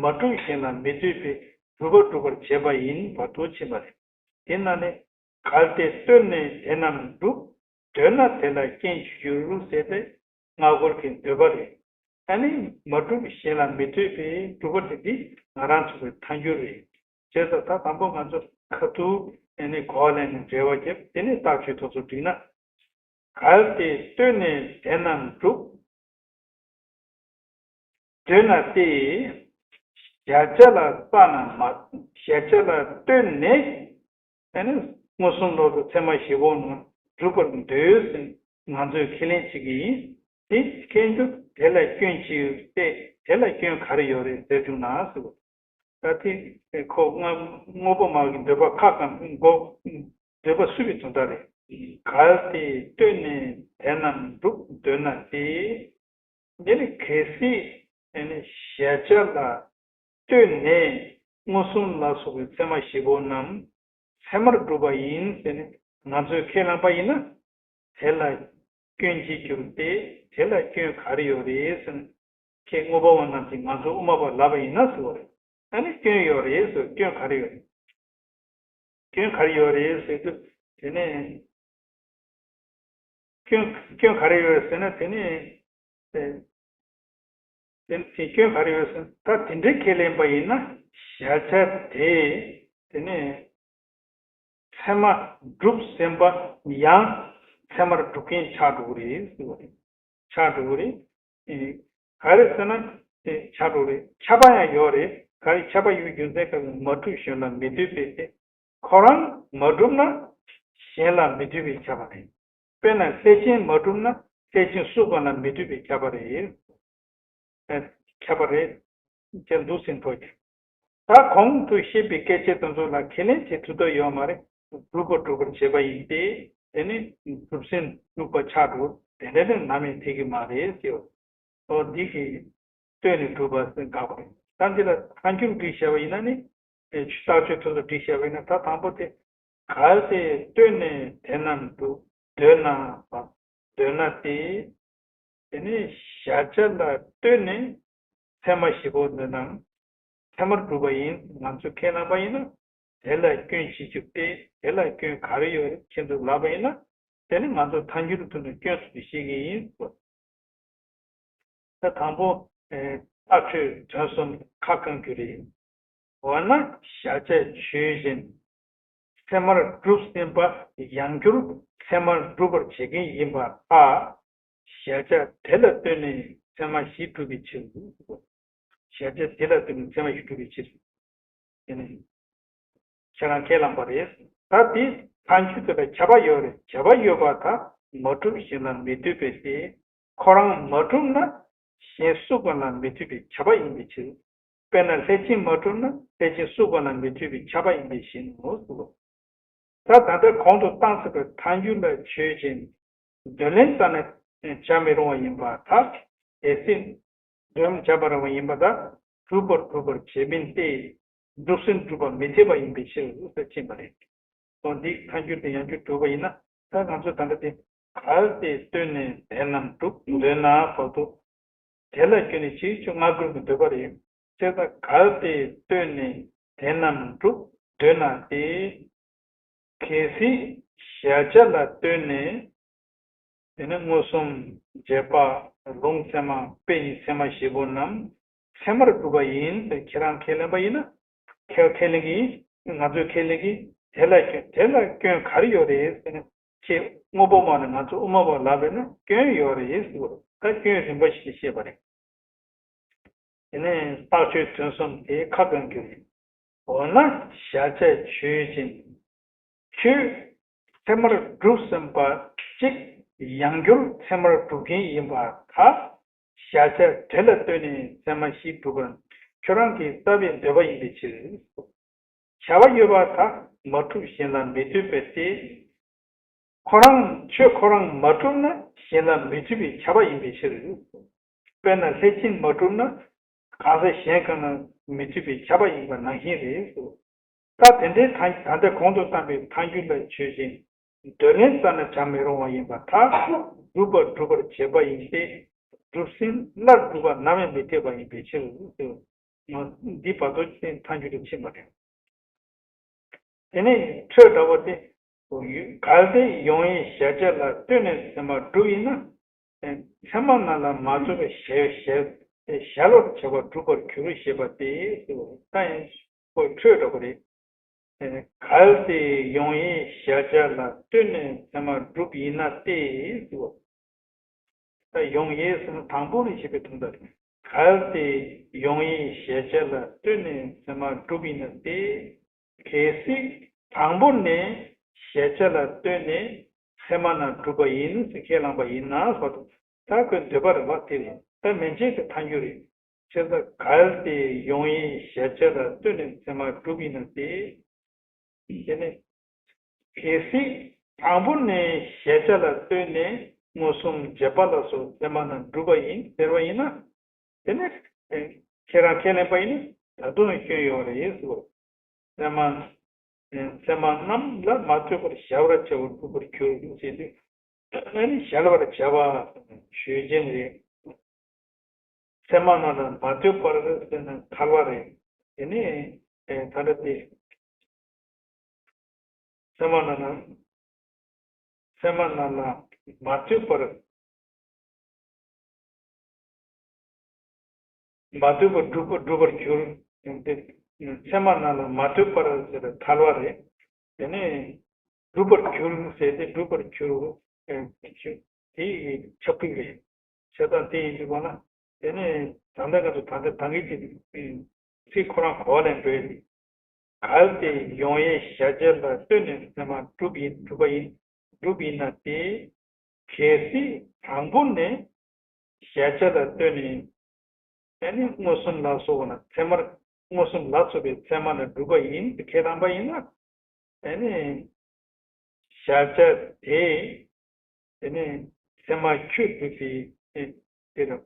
མ་གྲུབ་གཞན་ལ་མི་ལྟོས་པས་གྲུབ་པ་སྒྲུབ་པར་བྱེད་པ་ཡིན་པ་དུ་ཕྱིན་པ་རེད། དེ་ན་ནི། གལ་ཏེ་ལྟོས་ནས་དེ་རྣམས་གྲུབ། འདོད་ན་དེ་ལ་རྐྱེན་གྱིས་འགྱུར་ཟེར་ཏེ་སྔ་རྒོལ་གྱི་འདོད་པ་རེད། ཨ་ནི་མ་གྲུབ་གཞན་ལ་མི་ལྟོས་པས་གྲུབ་པ་དེ་འདི་ང་རང་ཚོ་གི་ཐལ་འགྱུར་རེད། བྱས་ཙང་ད་དང་པོ་ང་ཚོ་ཁ་ཐུག་ཨ་ནི་གོ་བ་ལེན་ནས་འགྲེལ་བ་བརྒྱབ། དེ་ནས་རྟགས་ཆོས་ཐོག་ཚོ་བསྒྲིགས་ན། གལ་ཏེ་ལྟོས་ནས་དེ་རྣམས་གྲུབ། འདོད་ན་སྟེ། གཞལ་བྱ་ལ་ལྟ་ན་མ། གཞལ་བྱ་ལ་ལྟོས་ནས། ཨ་ནི་མངོན་སུམ་ལོག་ཏུ་ཚད་མ་བཞི་པོ་རྣམས་སྒྲུབ་པར་འདོད་ཟེར་ང་ཚོས་ཁས་ལེན་བྱེད་ཀྱི་ཡིན། དེ་ཁས་ལེན་རྒྱུ་དེ་ལ་སྐྱོན་ཅི་ཡོད་དེ། དེ་ལ་སྐྱོན་ག་རེ་ཡོད་རེད་ཟེར་བྱུང་ན་ཟེར་བ། ད་དེ་ཁོ་ང་དངོས་པོ་སྨྲ་བའི་འདོད་པ་ཁ་གང་མགོ་འདོད་པ་གསུས་པའི་དོན་དག་རེད། གལ་ཏེ་ལྟོས་ནས་དེ་རྣམས་སྒྲུབ་འདོད་ན་སྟེ། འདི་ནི་གལ་སྲིད་ཨ་ནི་གཞལ་བྱ་ལ་ལྟོས་ནས་མངོན་སུམ་ལ་སོགས་པའི་ཚད་མ་བཞི་པོ་རྣམས་ཚད་མར་གྲུབ་པ་ཡིན་ཟེར་ནས་ང་ཚོས་ཁས་བླངས་པ་ཡིན་ན། དེ་ལ་སྐྱོན་ཅི་འགྱུར་ཏེ། དེ་ལ་སྐྱོན་ག་རེ་ཡོད་རེད་ཟེར་ནས་ཁྱེད་དངོས་པོ་སྨྲ་བ་རྣམས་ཀྱིས་ང་ཚོ་དབུ་མ་པ་ལབ་པ་ཡིན་ན་ཟེར་བ་རེད། ཨ་ནི་སྐྱོན་ཡོད་རེད་ཟེར། སྐྱོན་ག་རེ་ཡོད་རེད། སྐྱོན་ག་རེ་ཡོད་རེད་ཟེར་དུས། དེ་ནས་སྐྱོན་སྐྱོན་ག་རེ་ཡོད་རེད་ཟེར་ན། དེ་ནས་དེ་དེ་དེ་སྐྱོན་ག་རེ་ཡོད་ཟེར་ན། ད་དེ་འདྲའི་ཁས་ལེན་པ་ཡིན་ན་གཞལ་བྱ་དེ་དེ་ནས་ཚད་མ་གྲུབ་ཟིན་པ་ཡང་ཚད་མར་གྲུབ་མཁན་ཆགས་འགྲོ་གི་རེད་ཟེར་བ་རེད། ཆགས་འགྲོ་གི་རེད། ཨེ། ག་རེ་ཟེར་ན་དེ་ཆགས་འགྲོ་རེད། ཁྱབ་པ་ཡང་ཡོད་རེད། ག་རེ་ཁྱབ་པ་ཡོད་རྒྱུ་མཚན་ག་རེ། མ་གྲུབ་གཞན་ལ་མི་ལྟོས་པས་ཏེ། ཁོ་རང་མ་གྲུབ་ན་གཞན་ལ་མི་ལྟོས་པས་ཁྱབ་པ་རེད། དཔེར་ན་ལྷས་བྱིན་མ་གྲུབ་ན་ལྷས་བྱིན་གསུག་པ་ལ་མི་ལྟོས་པས་ཁྱབ་པ་རེད། ཨེ། ཁྱབ་པ་རེད། ཅེས་འདུག་ཟིན་ཐོག་ཀྱང་། ད་གོང་དུ་བཤད་པའི་སྐད་ཆ་དེ་ཚོ་ལ་ཁས་ལེན་བྱེད་ཐུབ་ཐབས་ཡོད་མ་རེད། སྒྲུབ་པ་སྒྲུབ་པར་བྱེད་པ་ཡིན་ཏེ། དེ་ནི་གྲུབ་ཟིན་སྒྲུབ་པ་ཆགས་འགྲོ། དེ་འདྲ་ནི་ནམ་ཡང་འཐད་ཀྱི་མ་རེད་ཟེར། ཨོ་འདི་གིས་ལྟོས་ནས་གྲུབ་པ་ཟེར་དགག་པ་རེད། ད་འདི་ལ་ཐལ་འགྱུར་སྒྲིག་བྱས་པ་ཡིན་ན་ནི། ཨེ། རྟགས་ཆོས་ཐོག་ཏུ་སྒྲིག་བྱས་པ་ཡིན་ན། ད་དང་པོ་དེ། གལ་ཏེ་ལྟོས་ནས་དེ་རྣམས་སྒྲུབ་འདོད་ན་པ། འདོད་ན་སྟེ། དེ་ནས་གཞལ་བྱ་ལ་ལྟོས་ནས་ཚད་མ་བཞི་པོ་འདི་རྣམས་ཚད་མར་གྲུབ་པ་ཡིན་ང་ཚོས་ཁས་བླངས་པ་ཡིན་ན། དེ་ལ་སྐྱོན་ཅི་འགྱུར་ཏེ། དེ་ལ་སྐྱོན་ག་རེ་ཡོད་རེད་ཁྱེད་ཚོས་ལབ་པ་ཡིན་ན། དེ་ནི་ང་ཚོ་ཐལ་འགྱུར་ཐོག་ནས་སྐྱོན་གསུམ་དུ་བཤད་ཀྱི་ཡིན། ད་དང་པོ། ཨེ། རྟགས་ཆོས་དོན་གསུམ་ཁ་བསྐང་རྒྱུ་རེད། འོ་ན་གཞལ་བྱ་ཆོས་ཅན། ཚད་མར་གྲུབ་ཟིན་པ་ཡང་བསྒྱུར་ཚད་མར་སྒྲུབ་པར་བྱེད་མཁན་ཡིན་པར་ཐལ། གཞལ་བྱ་དེ་ལ་ལྟོས་ནས་ཚད་མ་བཞི་གྲུབ་པའི་ཕྱིར། གཞལ་བྱ་དེ་ལ་ལྟོས་ནས་ཚད་མ་བཞི་གྲུབ་པའི་ཕྱིར། དེ་ནི་ཁྱེད་རང་ཁས་བླངས་པ་རེད། ད་དེ་ཐལ་འགྱུར་དེ་ལ་ཁྱབ་པ་ཡོད་རེད། ཁྱབ་པ་ཡོད་པར་ཐལ། མ་གྲུབ་གཞན་ལ་མི་ལྟོས་པས་ཏེ། ཁོ་རང་མ་གྲུབ་ན་གཞན་གསུག་པ་ལ་མི་ལྟོས་པས་ཁྱབ་པ་ཡིན་པའི་ཕྱིར། དཔེར་ན་ལྷས་བྱིན་མ་གྲུབ་ན་ལྷས་བྱིན་གསུག་པ་ལ་མི་ལྟོས་པས་ཁྱབ་པ་ཡིན་པའི་ཕྱིར་རོ། ད་ད་ལྟ་གོང་དུ་བཏང་ཟིན་པའི་ཐལ་འགྱུར་ལ་ཆོས་ཅན། འདོད་ལན་རྩ་ནས་བྱ་མི་རུང་བ་ཡིན་པར་ཐལ། གལ་སྲིད་འདོད་ལན་བྱ་མི་རུང་བ་ཡིན་པར་ཐལ། གྲུབ་པར་གྲུབ་པར་བྱེད་མིན་ཏེ། གྲུབ་ཟིན་གྲུབ་པ་མི་འཐད་པ་ཡིན་པའི་ཕྱིར་ཟེར་ཕྱིན་པ་རེད། འོ་འདི་ཐལ་འགྱུར་དེ་ཡང་བསྒྱུར་གྲུབ་པ་ཡིན་ན། ད་ང་ཚོས་ད་ལྟ་དེ། གལ་ཏེ་ལྟོས་ནས་དེ་རྣམས་གྲུབ་འདོད་ན་བར་དུ། དེ་ལ་སྐྱོན་ནི་ཅི་ཡོད་ང་དགོས་ཀྱི་འདོད་པ་རེད། བྱས་ཙང་གལ་ཏེ་ལྟོས་ནས་དེ་རྣམས་གྲུབ་འདོད་ན་སྟེ། གལ་སྲིད་གཞལ་བྱ་ལ་ལྟོས་ནས། དེ་ནི་མངོན་སུམ། རྗེས་དཔག་ལུང་ཚད་མ། དཔེ་ཡི་ཚད་མ་བཞི་པོ་རྣམས་ཚད་མར་གྲུབ་པ་ཡིན་ཟེར་ཁྱེད་རང་ཁས་ལེན་པ་ཡིན་ན། ཁས་ཁས་ལེན་གྱི་ཡིན། ང་ཚོས་ཁས་ལེན་གྱི་ཡིན། དེ་ལ་སྐྱོན་དེ་ལ་སྐྱོན་ག་རེ་ཡོད་རེད་ཟེར་ན། ཁྱེད་དངོས་པོ་སྨྲ་ནས་ང་ཚོ་དབུ་མ་པ་ལབ་པས་ན་སྐྱོན་ཡོད་རེད་ཟེར་བ། ད་སྐྱོན་རིམ་པ་ཞིག་བཤད་པ་རེད། དེ་ནས་རྟགས་ཆོས་དོན་གསུམ་དེ་ཁ་བསྐང་རྒྱུ་རེད། འོ་ན་གཞལ་བྱ་ཆོས་ཅན། ཁྱོད་ཚད་མར་གྲུབ་ཟིན་པ་གཅིག་ཡང་བསྒྱུར་ཚད་མར་གྲུབ་མཁན་ཡིན་པར་ཐལ། གཞལ་བྱ་དེ་ལ་ལྟོས་ནས་ཚད་མ་བཞི་གྲུབ་པར་ཁྱོད་རང་གིས་བཏབ་པའི་འདོད་པ་ཡིན་པའི་ཕྱིར། ཁྱབ་པ་ཡོད་པར་ཐལ། མ་གྲུབ་གཞན་ལ་མི་ལྟོས་པས་ཏེ། ཁོ་རང་ཆོས་ཁོ་རང་མ་གྲུབ་ན་གཞན་ལ་མི་ལྟོས་པས་ཁྱབ་པ་ཡིན་པའི་ཕྱིར། དཔེར་ན་ལྷས་བྱིན་མ་གྲུབ་ན་གང་ཟག་གཞན་གང་ལ་མི་ལྟོས་པས་ཁྱབ་པ་ཡིན་པ་ནང་བཞིན་རེད། ད་དེ་འདྲའི་ཐལ་ད་ལྟ་གོང་དུ་བཏང་བའི་ཐལ་འགྱུར་ལ་ཆོས་ཅན། འདོད་ལན་རྩ་ནས་བྱ་མི་རུང་བ་ཡིན་པར་ཐལ། གྲུབ་པ་གྲུབ་པར་བྱེད་པ་ཡིན་ཏེ། གྲུབ་ཟིན་སླར་གྲུབ་པ་ནམ་ཡང་མི་འཐད་པ་ཡིན་པའི་ཕྱིར། འདི་བར་དོ་ཅན་ཐལ་འགྱུར་དུ་ཕྱིན་པ་རེད། དེ་ནས་འཕྲོས་འདྲ་བོ་དེ། གལ་ཏེ་ཡོང་ཡིན་གཞལ་བྱ་ལ་ལྟོས་ནས་ཚད་མ་གྲུབ་ཡིན་ན། ཚད་མ་རྣམས་ལ་མ་རྫོགས་པའི་གཞལ་གཞལ་གཞལ་བར་བྱ་བ་གྲུབ་པར་འགྱུར་ཞེས་པ་སྟེ། ད་ཡང་ཁོ་འཕྲོས་འདྲ་བོ་རེད། གལ་ཏེ་ཡོང་ཡིན་གཞལ་བྱ་ལ་ལྟོས་ནས་ཚད་མ་གྲུབ་ཡིན་ན་སྟེ། ད་ཡོང་ཡིན་ཟེར་ན་དང་པོ་ནས་བཤད་པའི་དོན་དག་རེད། གལ་ཏེ་ཡོང་ཡིན་གཞལ་བྱ་ལ་ལྟོས་ནས་ཚད་མ་གྲུབ་ཡིན་ན་སྟེ། གལ་སྲིད་དང་པོ་ནས་གཞལ་བྱ་ལ་ལྟོས་ནས་ཚད་མ་རྣམས་གྲུབ་པ་ཡིན་ཟེར་ཁས་བླངས་པ་ཡིན་ན་སོགས། ད་ཁོའི་འདོད་པ་རེད་བ། དེ་རེད། ད་མན་ཆད་དེ་ཐལ་འགྱུར་རེད། བྱས་ཙང་གལ་ཏེ་ཡོང་ཡིན་གཞལ་བྱ་ལ་ལྟོས་ནས་ཚད་མ་གྲུབ་ཡིན་ན་སྟེ། དེ་ནས་གལ་སྲིད་དང་པོ་ནས་གཞལ་བྱ་ལ་ལྟོས་ནས་མངོན་སུམ་རྗེས་དཔག་ལ་སོགས་ཚད་མ་རྣམས་གྲུབ་པ་ཡིན་ཟེར་བ་ཡིན་ན། དེ་ནི་ཁྱེད་རང་ཁས་ལེན་པ་ཡིན་ན་ད་དུང་སྐྱོན་ཡོད་རེད་ཟེར། ཚད་མ་ཚད་མ་རྣམས་ལ་མ་ལྟོས་པར་གཞལ་བར་བྱ་བ་གྲུབ་པར་འགྱུར་ཟེར་དུས། ཨ་ནི་གཞལ་བར་བྱ་བ་ཆོས་ཅན་རེད། ཚད་མ་རྣམས་ལ་མ་ལྟོས་པར་ཟེར་ན་ཐལ་བ་རེད། དེ་ནི་ད་ལྟ་དེ། ཚད་མ་རྣམས་ལ། ཚད་མ་རྣམས་ལ་མ་ལྟོས་པར། མ་ལྟོས་པར་གྲུབ་པ་གྲུབ་པར་འགྱུར། ཚད་མ་རྣམས་ལ་མ་ལྟོས་པར་ཟེར་བའི་ཐལ་བ་རེད། དེ་ནས་གྲུབ་པར་འགྱུར་ཟེར་ཏེ་གྲུབ་པར་འགྱུར། དེ་ཁྱབ་འཇུག་རེད། བྱས་ཙང་དེ་ཡིན་དུས་གོ་ན། དེ་ནས་ད་ལྟ་ང་ཚོ་ད་ལྟ་ད་གིན་གྱི་ཚིག་ཁོ་རང་གོ་བ་ལེན་དགོས་ཏེ། གལ་ཏེ་ཡོང་ཡིན་གཞལ་བྱ་ལ་ལྟོས་ནས་ཚད་མ་གྲུབ་ཡིན་གྲུབ་པ་ཡིན་གྲུབ་ཡིན་ན་སྟེ། གལ་སྲིད་དང་པོ་ནས་གཞལ་བྱ་ལ་ལྟོས་ནས། ཨ་ནི་མངོན་སུམ་ལ་སོགས་པ་ན་ཚད་མར་མངོན་སུམ་ལ་སོགས་པའི་ཚད་མ་ལ་གྲུབ་པ་ཡིན་ཁས་བླངས་པ་ཡིན་ན། ཨ་ནི་གཞལ་བྱ་དེ་དེ་ནས་ཚད་མ་ཁྱོད་སྒྲུབ་པའི་དེ་རེད།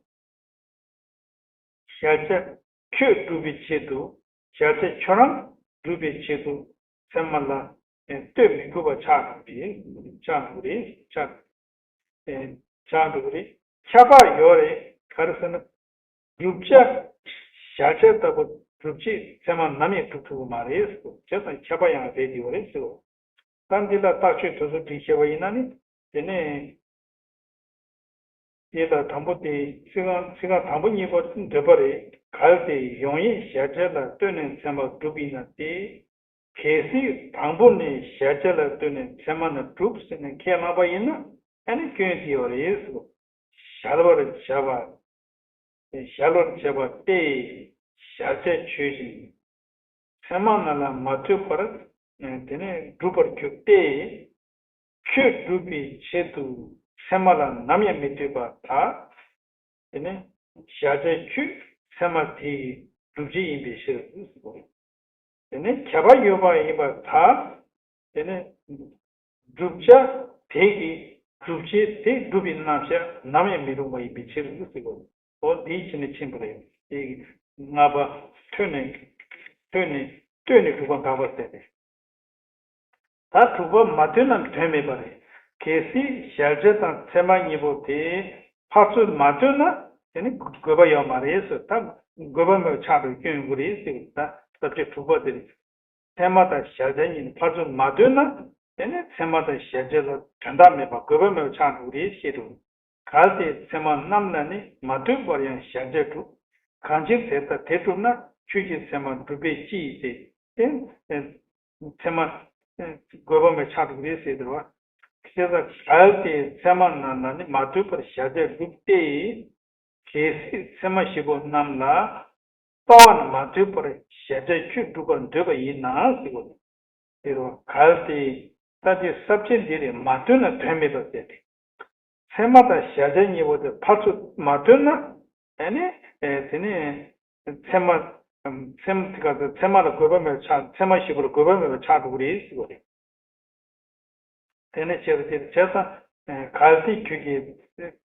གཞལ་བྱ་ཁྱོད་སྒྲུབ་པའི་ཆེད་དུ། གཞལ་བྱ་ཁྱོད་རང་སྒྲུབ་པའི་ཆེད་དུ་ཚད་མ་ལ་ལྟོས་མི་དགོས་པ་ཆགས་འགྲོ་གི་རེད། ཆགས་འགྲོ་གི་རེད། ཆགས་ཆགས་འགྲོ་གི་རེད། ཁྱབ་པ་ཡོད་རེད། ག་རེ་ཟེར་ན། བསྒྲུབ་བྱ་གཞལ་བྱ་ལྟ་བུ་སྒྲུབ་བྱེད་ཚད་མ་ནམ་ཡང་གྲུབ་ཐུབ་ཀྱི་མ་རེད་ཟེར། བྱས་ཙང་ཁྱབ་པ་ཡང་རེད་ཡོད་རེད་ཟེར། ད་འདི་ལ་རྟགས་ཆོས་དེ་ཚོ་བསྒྲིགས་བྱས་པ་ཡིན་ན་ནི། དེ་ནས་དེ་ལ་དང་པོ་དེ་ཚིག་རྐང་ཚིག་རྐང་དང་པོ་གཉིས་པ་འདོད་པ་རེད། གལ་ཏེ་ཡོང་ཡིན་གཞལ་བྱ་ལ་ལྟོས་ནས་ཚད་མ་གྲུབ་ཡིན་ན་སྟེ། གལ་སྲིད་དང་པོ་ནས་གཞལ་བྱ་ལ་ལྟོས་ནས་ཚད་མ་ནི་གྲུབ་ཟེར་ནས་ཁས་བླངས་པ་ཡིན་ན། ཨ་ནི་སྐྱོན་དེ་ཡོད་རེད་ཟེར། གཞལ་བར་བྱ་བ། གཞལ་བར་བྱ་བ་སྟེ། གཞལ་བྱ་ཆོས་ཅན། ཚད་མ་རྣམས་ལ་མ་ལྟོས་པར། དེ་ནས་གྲུབ་པར་འགྱུར་ཏེ། ཁྱོད་སྒྲུབ་པའི་ཆེད་དུ་ཚད་མ་ལ་ནམ་ཡང་མི་ལྟོས་པར་ཐལ། དེ་ནས་གཞལ་བྱ་ཁྱོད་ཚད་མ་དེ་ཡི་སྒྲུབ་བྱེད་ཡིན་པའི་ཕྱིར། དེ་ནས་ཁྱབ་པ་ཡོད་པར་ཐལ། དེ་ནས་བསྒྲུབ་བྱ་དེ་གི་སྒྲུབ་བྱེད་དེ་སྒྲུབ་པའི་རྣམ་གཞག་ནམ་ཡང་མི་རུང་བ་ཡིན་པའི་ཕྱིར་ཟེར་གོ། འོ་འདིའི་ཕྱིར་ནི་ཕྱིན་པ་རེད། དེ་གི་ལྔ་པ་ཐོས་ནས་ཐོས་ནས་ལྟོས་ནས་གྲུབ་པ་འགག་པ་ཟེར་ཏེ། ད་དྲུག་པ་མ་ཐོས་རྣམས་དོན་མེད་པ་རེད། གལ་སྲིད་གཞལ་བྱ་དང་ཚད་མ་གཉིས་པོ་དེ་ཕར་ཚུར་མ་ལྟོས་ན་དེ་ནི་དགོས་པ་ཡོད་མ་རེད་ཟེར། ད་དགོས་པ་མེད་པ་ཆགས་འགྲོ་སྐྱོན་ཡོང་གི་རེད་ཟེར། ད་ས་བཅད་དྲུག་པ་དེ་རེད། ཚད་མ་དང་གཞལ་བྱ་གཉིས་ནི་ཕར་ཚུར་མ་ལྟོས་ན་དེ་ནི་ཚད་མ་དང་གཞལ་བྱ་ལ་དོན་དག་མེད་པ་དགོས་པ་མེད་པ་ཆགས་འགྲོ་གི་རེད་ཞེས་དྲིས། གལ་ཏེ་ཚད་མ་རྣམས་ལ་ནི་མ་ལྟོས་པར་ཡང་གཞལ་བྱ་གྲུབ། གང་ཕྱིར་དེ་ལྟར་དེ་གྲུབ་ན་ཁྱོད་ཀྱི་ཚད་མ་གྲུབ་པས་ཅི་ཡིན་ཏེ། དེ་ཚད་མ་དགོས་པ་མེད་ཆགས་འགྲོ་གི་རེད་ཟེར་དེ་རེད་བ། བྱས་ཙང་གལ་ཏེ་ཚད་མ་རྣམས་ལ་ནི་མ་ལྟོས་པར་གཞལ་བྱ་གྲུབ་སྟེ། གལ་སྲིད་ཚད་མ་བཞི་པོ་རྣམས་ལ་ལྟ་བ་ནི་མ་ལྟོས་པར་གཞལ་བྱ་ཁྱོད་སྒྲུབ་པར་འདོད་པ་ཡིན་ན་ཟེར་བ། དེ་རུ་གལ་ཏེ་ད་དེ་ས་བཅད་འདི་རེད། མ་ལྟོས་ན་དོན་མེད་པ་ཟེར་ཏེ། ཚད་མ་དང་གཞལ་བྱ་གཉིས་པོ་དེ་ཕར་ཚུར་མ་ལྟོས་ན། ཨ་ནི་དེ་ནི་ཚད་མ་ཚད་མ་དེ་ག་ཚད་མ་ལ་དགོས་པ་མེད་པ་ཆགས། ཚད་མ་བཞི་པོ་ལ་དགོས་པ་མེད་པ་ཆགས་འགྲོ་གི་རེད་ཟེར་བ་རེད། དེ་ནས་བྱས་པ་དེ་བྱས་ཙང་། གལ་ཏེ་ཁྱོད་ཀྱིས།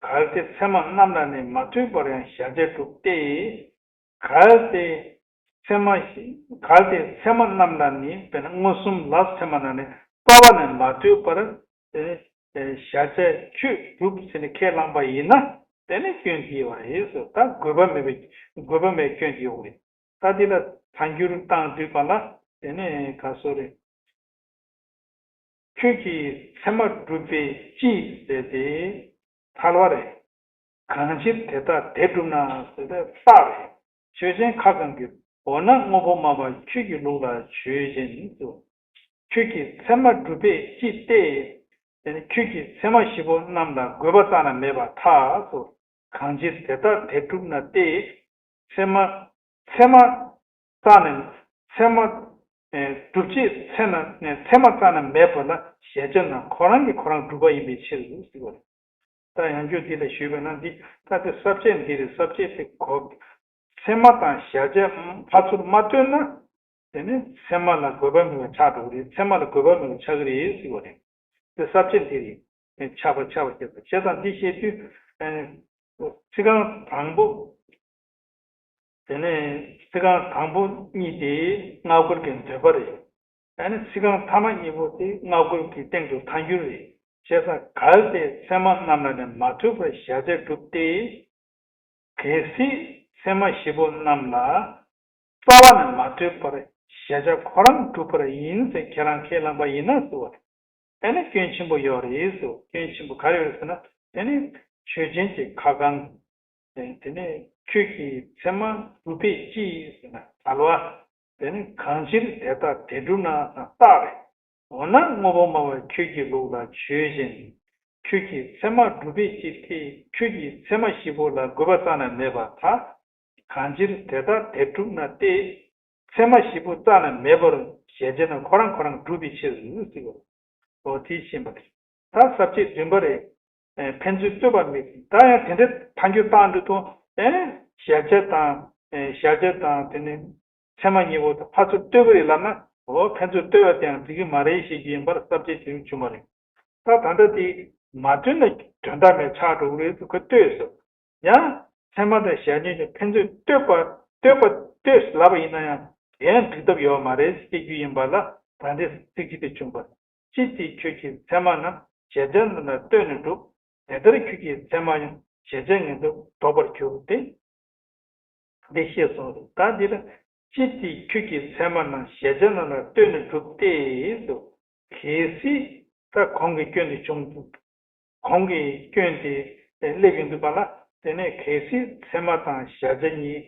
གལ་ཏེ་ཚད་མ་རྣམས་ལ་ནི་མ་ལྟོས་པར་ཡང་གཞལ་བྱ་གྲུབ་སྟེ། གལ་ཏེ་ཚད་མ་ཞིག་གལ་ཏེ་ཚད་མ་རྣམས་ལ་ནི་དཔེར་ན་མངོན་སུམ་ལ་ཚད་མ་ལ་ནི་ལྟ་བ་ནི་མ་ལྟོས་པར་དེ་ནི་གཞལ་བྱ་ཁྱོད་གྲུབ་ཟེར་ནས་ཁས་བླངས་པ་ཡིན་ན་དེ་ནི་སྐྱོན་དེ་ཡོད་རེད་ཟེར། ད་དགོས་པ་མེད་པའི་དགོས་པ་མེད་སྐྱོན་དེ་ཡོད་རེད། ད་འདི་ལ་ཐལ་འགྱུར་བཏང་དུས་གང་ལ་དེ་ནི་ག་སོ་རེད། ཁྱོད་ཀྱི་ཚད་མ་གྲུབ་པས་ཅི་ཟེར་ཏེ། ཐལ་བ་རེད། གང་ཕྱིར་དེ་ལྟར་དེ་གྲུབ་ན་ཟེར་ཏེ་རྟགས་རེད། ཆོས་ཅན་ཁ་གང་གི། འོ་ན་དངོས་པོ་སྨྲ་བ་ཁྱོད་ཀྱི་ལུགས་ལ་ཆོས་ཅན་དུ། ཁྱོད་ཀྱི་ཚད་མ་གྲུབ་པས་ཅི་སྟེ། དེ་ནི་ཁྱོད་ཀྱི་ཚད་མ་བཞི་པོ་རྣམས་ལ་དགོས་པ་རྩ་ནས་མེད་པར་ཐལ་སོ། གང་ཕྱིར་དེ་ལྟར་དེ་གྲུབ་ན་སྟེ། ཚད་མ་ཚད་མ་རྩ་ནས་ཚད་མ་ཨེ་སྒྲུབ་བྱེད་ཚད་ན་ཚད་མ་རྩ་ནས་མེད་པ་ལ་གཞལ་བྱ་རྣམས་ཁོ་རང་གིས་ཁོ་རང་གྲུབ་པ་ཡིན་པའི་ཕྱིར་ཟེར་བ་རེད། ད་ཡང་བསྐྱར་འདི་ལ་ཞུས་པ་ན་འདི་ད་ལྟ་ས་བཅད་འདི་རེད། ས་བཅད་དེ་གོ་ཚད་མ་དང་གཞལ་བྱ་ཕར་ཚུར་མ་ལྟོས་ན། དེ་ནི་ཚད་མ་ལ་དགོས་པ་མེད་པ་ཆགས་འགྲོ་གི་རེད། ཚད་མ་ལ་དགོས་པ་མེད་པ་ཆགས་ཀྱི་རེད་ཟེར་བ་རེད། དེ་ས་བཅད་འདི་རེད། ཆགས་པ་ཆགས་པ་སྐྱེད་པ་བྱས་ཙང་འདི་བཤད་དུས། ཚིག་རྐང་དང་པོ། དེ་ནས་ཚིག་རྐང་དང་པོ་གཉིས་དེ་སྔ་རྒོལ་གྱི་འདོད་པ་རེད། ཨ་ནི་ཚིག་རྐང་ཐ་མ་གཉིས་པོ་དེ་སྔ་རྒོལ་གྱི་སྟེང་དུ་ཐལ་འགྱུར་རེད། བྱས་ཙང་གལ་ཏེ་ཚད་མ་རྣམས་ལ་ནི་མ་ལྟོས་པར་གཞལ་བྱ་གྲུབ་སྟེ། གལ་སྲིད་ཚད་མ་བཞི་པོ་རྣམས་ལ་རྩ་བ་ནས་མ་ལྟོས་པར་གཞལ་བྱ་ཁོ་རང་གྲུབ་པ་ཡིན་ཟེར་ཁྱེད་རང་ཁས་བླངས་པ་ཡིན་ན་ཟེར་བ་རེད། དེ་ནི་སྐྱོན་ཆེན་པོ་ཡོད་རེད་ཟེར། སྐྱོན་ཆེན་པོ་ག་རེ་ཡོད་རེད་ཟེར་ན། དེ་ནི་ཆོས་ཅན་གྱི་ཁ་བསྐང་། དེ་ནི་ཁྱོད་ཀྱིས་ཚད་མ་གྲུབ་པས་ཅི་ཟེར་ན། བྱ་བ། དེ་ནི་གང་ཕྱིར་དེ་ལྟར་དེ་གྲུབ་ན་ཟེར་རྟགས་རེད། འོ་ན་དངོས་པོ་སྨྲ་བ་ཁྱོད་ཀྱི་ལུགས་ལ་ཆོས་ཅན། ཁྱོད་ཀྱིས་ཚད་མ་གྲུབ་པས་ཅི་སྟེ། ཁྱོད་ཀྱིས་ཚད་མ་བཞི་པོ་ལ་དགོས་པ་རྩ་ནས་མེད་པར་ཐལ། གང་ཕྱིར་དེ་ལྟར་དེ་གྲུབ་ན་སྟེ། ཚད་མ་བཞི་པོ་རྩ་ནས་མེད་པར་གཞལ་བྱ་རྣམས་ཁོ་རང་ཁོ་རང་གྲུབ་པའི་ཕྱིར་ཟེར་བ། འོ་དེ་ཤེས་པ་རེད། ད་ས་བཅད་བདུན་པ་རེད། ཨེ་ཕན་ཚུན་ལྟོས་པ་མེད། ད་ཡང་དེ་འདྲ་ཐལ་འགྱུར་བཏང་འགྲོ་དུས། ཨེ་གཞལ་བྱ་དང་། ཨེ་གཞལ་བྱ་དང་དེ་ནི་ཚད་མ་གཉིས་པོ་དང་ཕར་ཚུར་ལྟོས་པ་རེད་ལབ་ན། འོ་ཕན་ཚུན་ལྟོས་པ་དེ་ཡང་འགྲིག་གི་མ་རེད་ཞེས་རྒྱུ་ཡིན་པར་ས་བཅད་དེ་བྱུང་བ་རེད། ད་ད་ལྟ་དེ་མ་ལྟོས་ན་དོན་དག་མེད་ཆགས་འགྲོ་གི་རེད་ཟེར། ཁོས་ལྟོས་ཟེར། ཡང་ཚད་མ་དང་གཞལ་བྱ་གཉིས་ཕན་ཚུན་ལྟོས་པ་ལྟོས་པ་ལྟོས་ལབ་པ་ཡིན་ན་ཡང་དེ་ཡང་འགྲིག་ཐབས་ཡོད་མ་རེད་ཟེར་རྒྱུ་ཡིན་པ་ལ་ད་ལྟའི་ཚིག་གཅིག་དེ་བྱུང་བ། ཅི་སྟེ་ཁྱོད་ཀྱིས་ཚད་མ་རྣམས་གཞལ་བྱ་རྣམས་ལ་ལྟོས་ནས་གྲུབ། དེ་ལྟར་ཁྱོད་ཀྱིས་ཚད་མ་ཡང་གཞལ་བྱ་ཉིད་དུ་ལྡོག་པར་གྱུར་ཏེ། འདི་ཤེས་སོང་། ད་འདི་ལ་ཅི་སྟེ་ཁྱོད་ཀྱིས་ཚད་མ་རྣམས་གཞལ་བྱ་རྣམས་ལ་ལྟོས་ནས་གྲུབ་སྟེ་ཟེར། གལ་སྲིད་ད་གོང་གི་སྐྱོན་དེ་བྱུང་། གོང་གི་སྐྱོན་དེ་སླེབས་ཡོང་དུས་པ་ལ། དེ་ནས་གལ་སྲིད་ཚད་མ་དང་གཞལ་བྱ་གཉིས་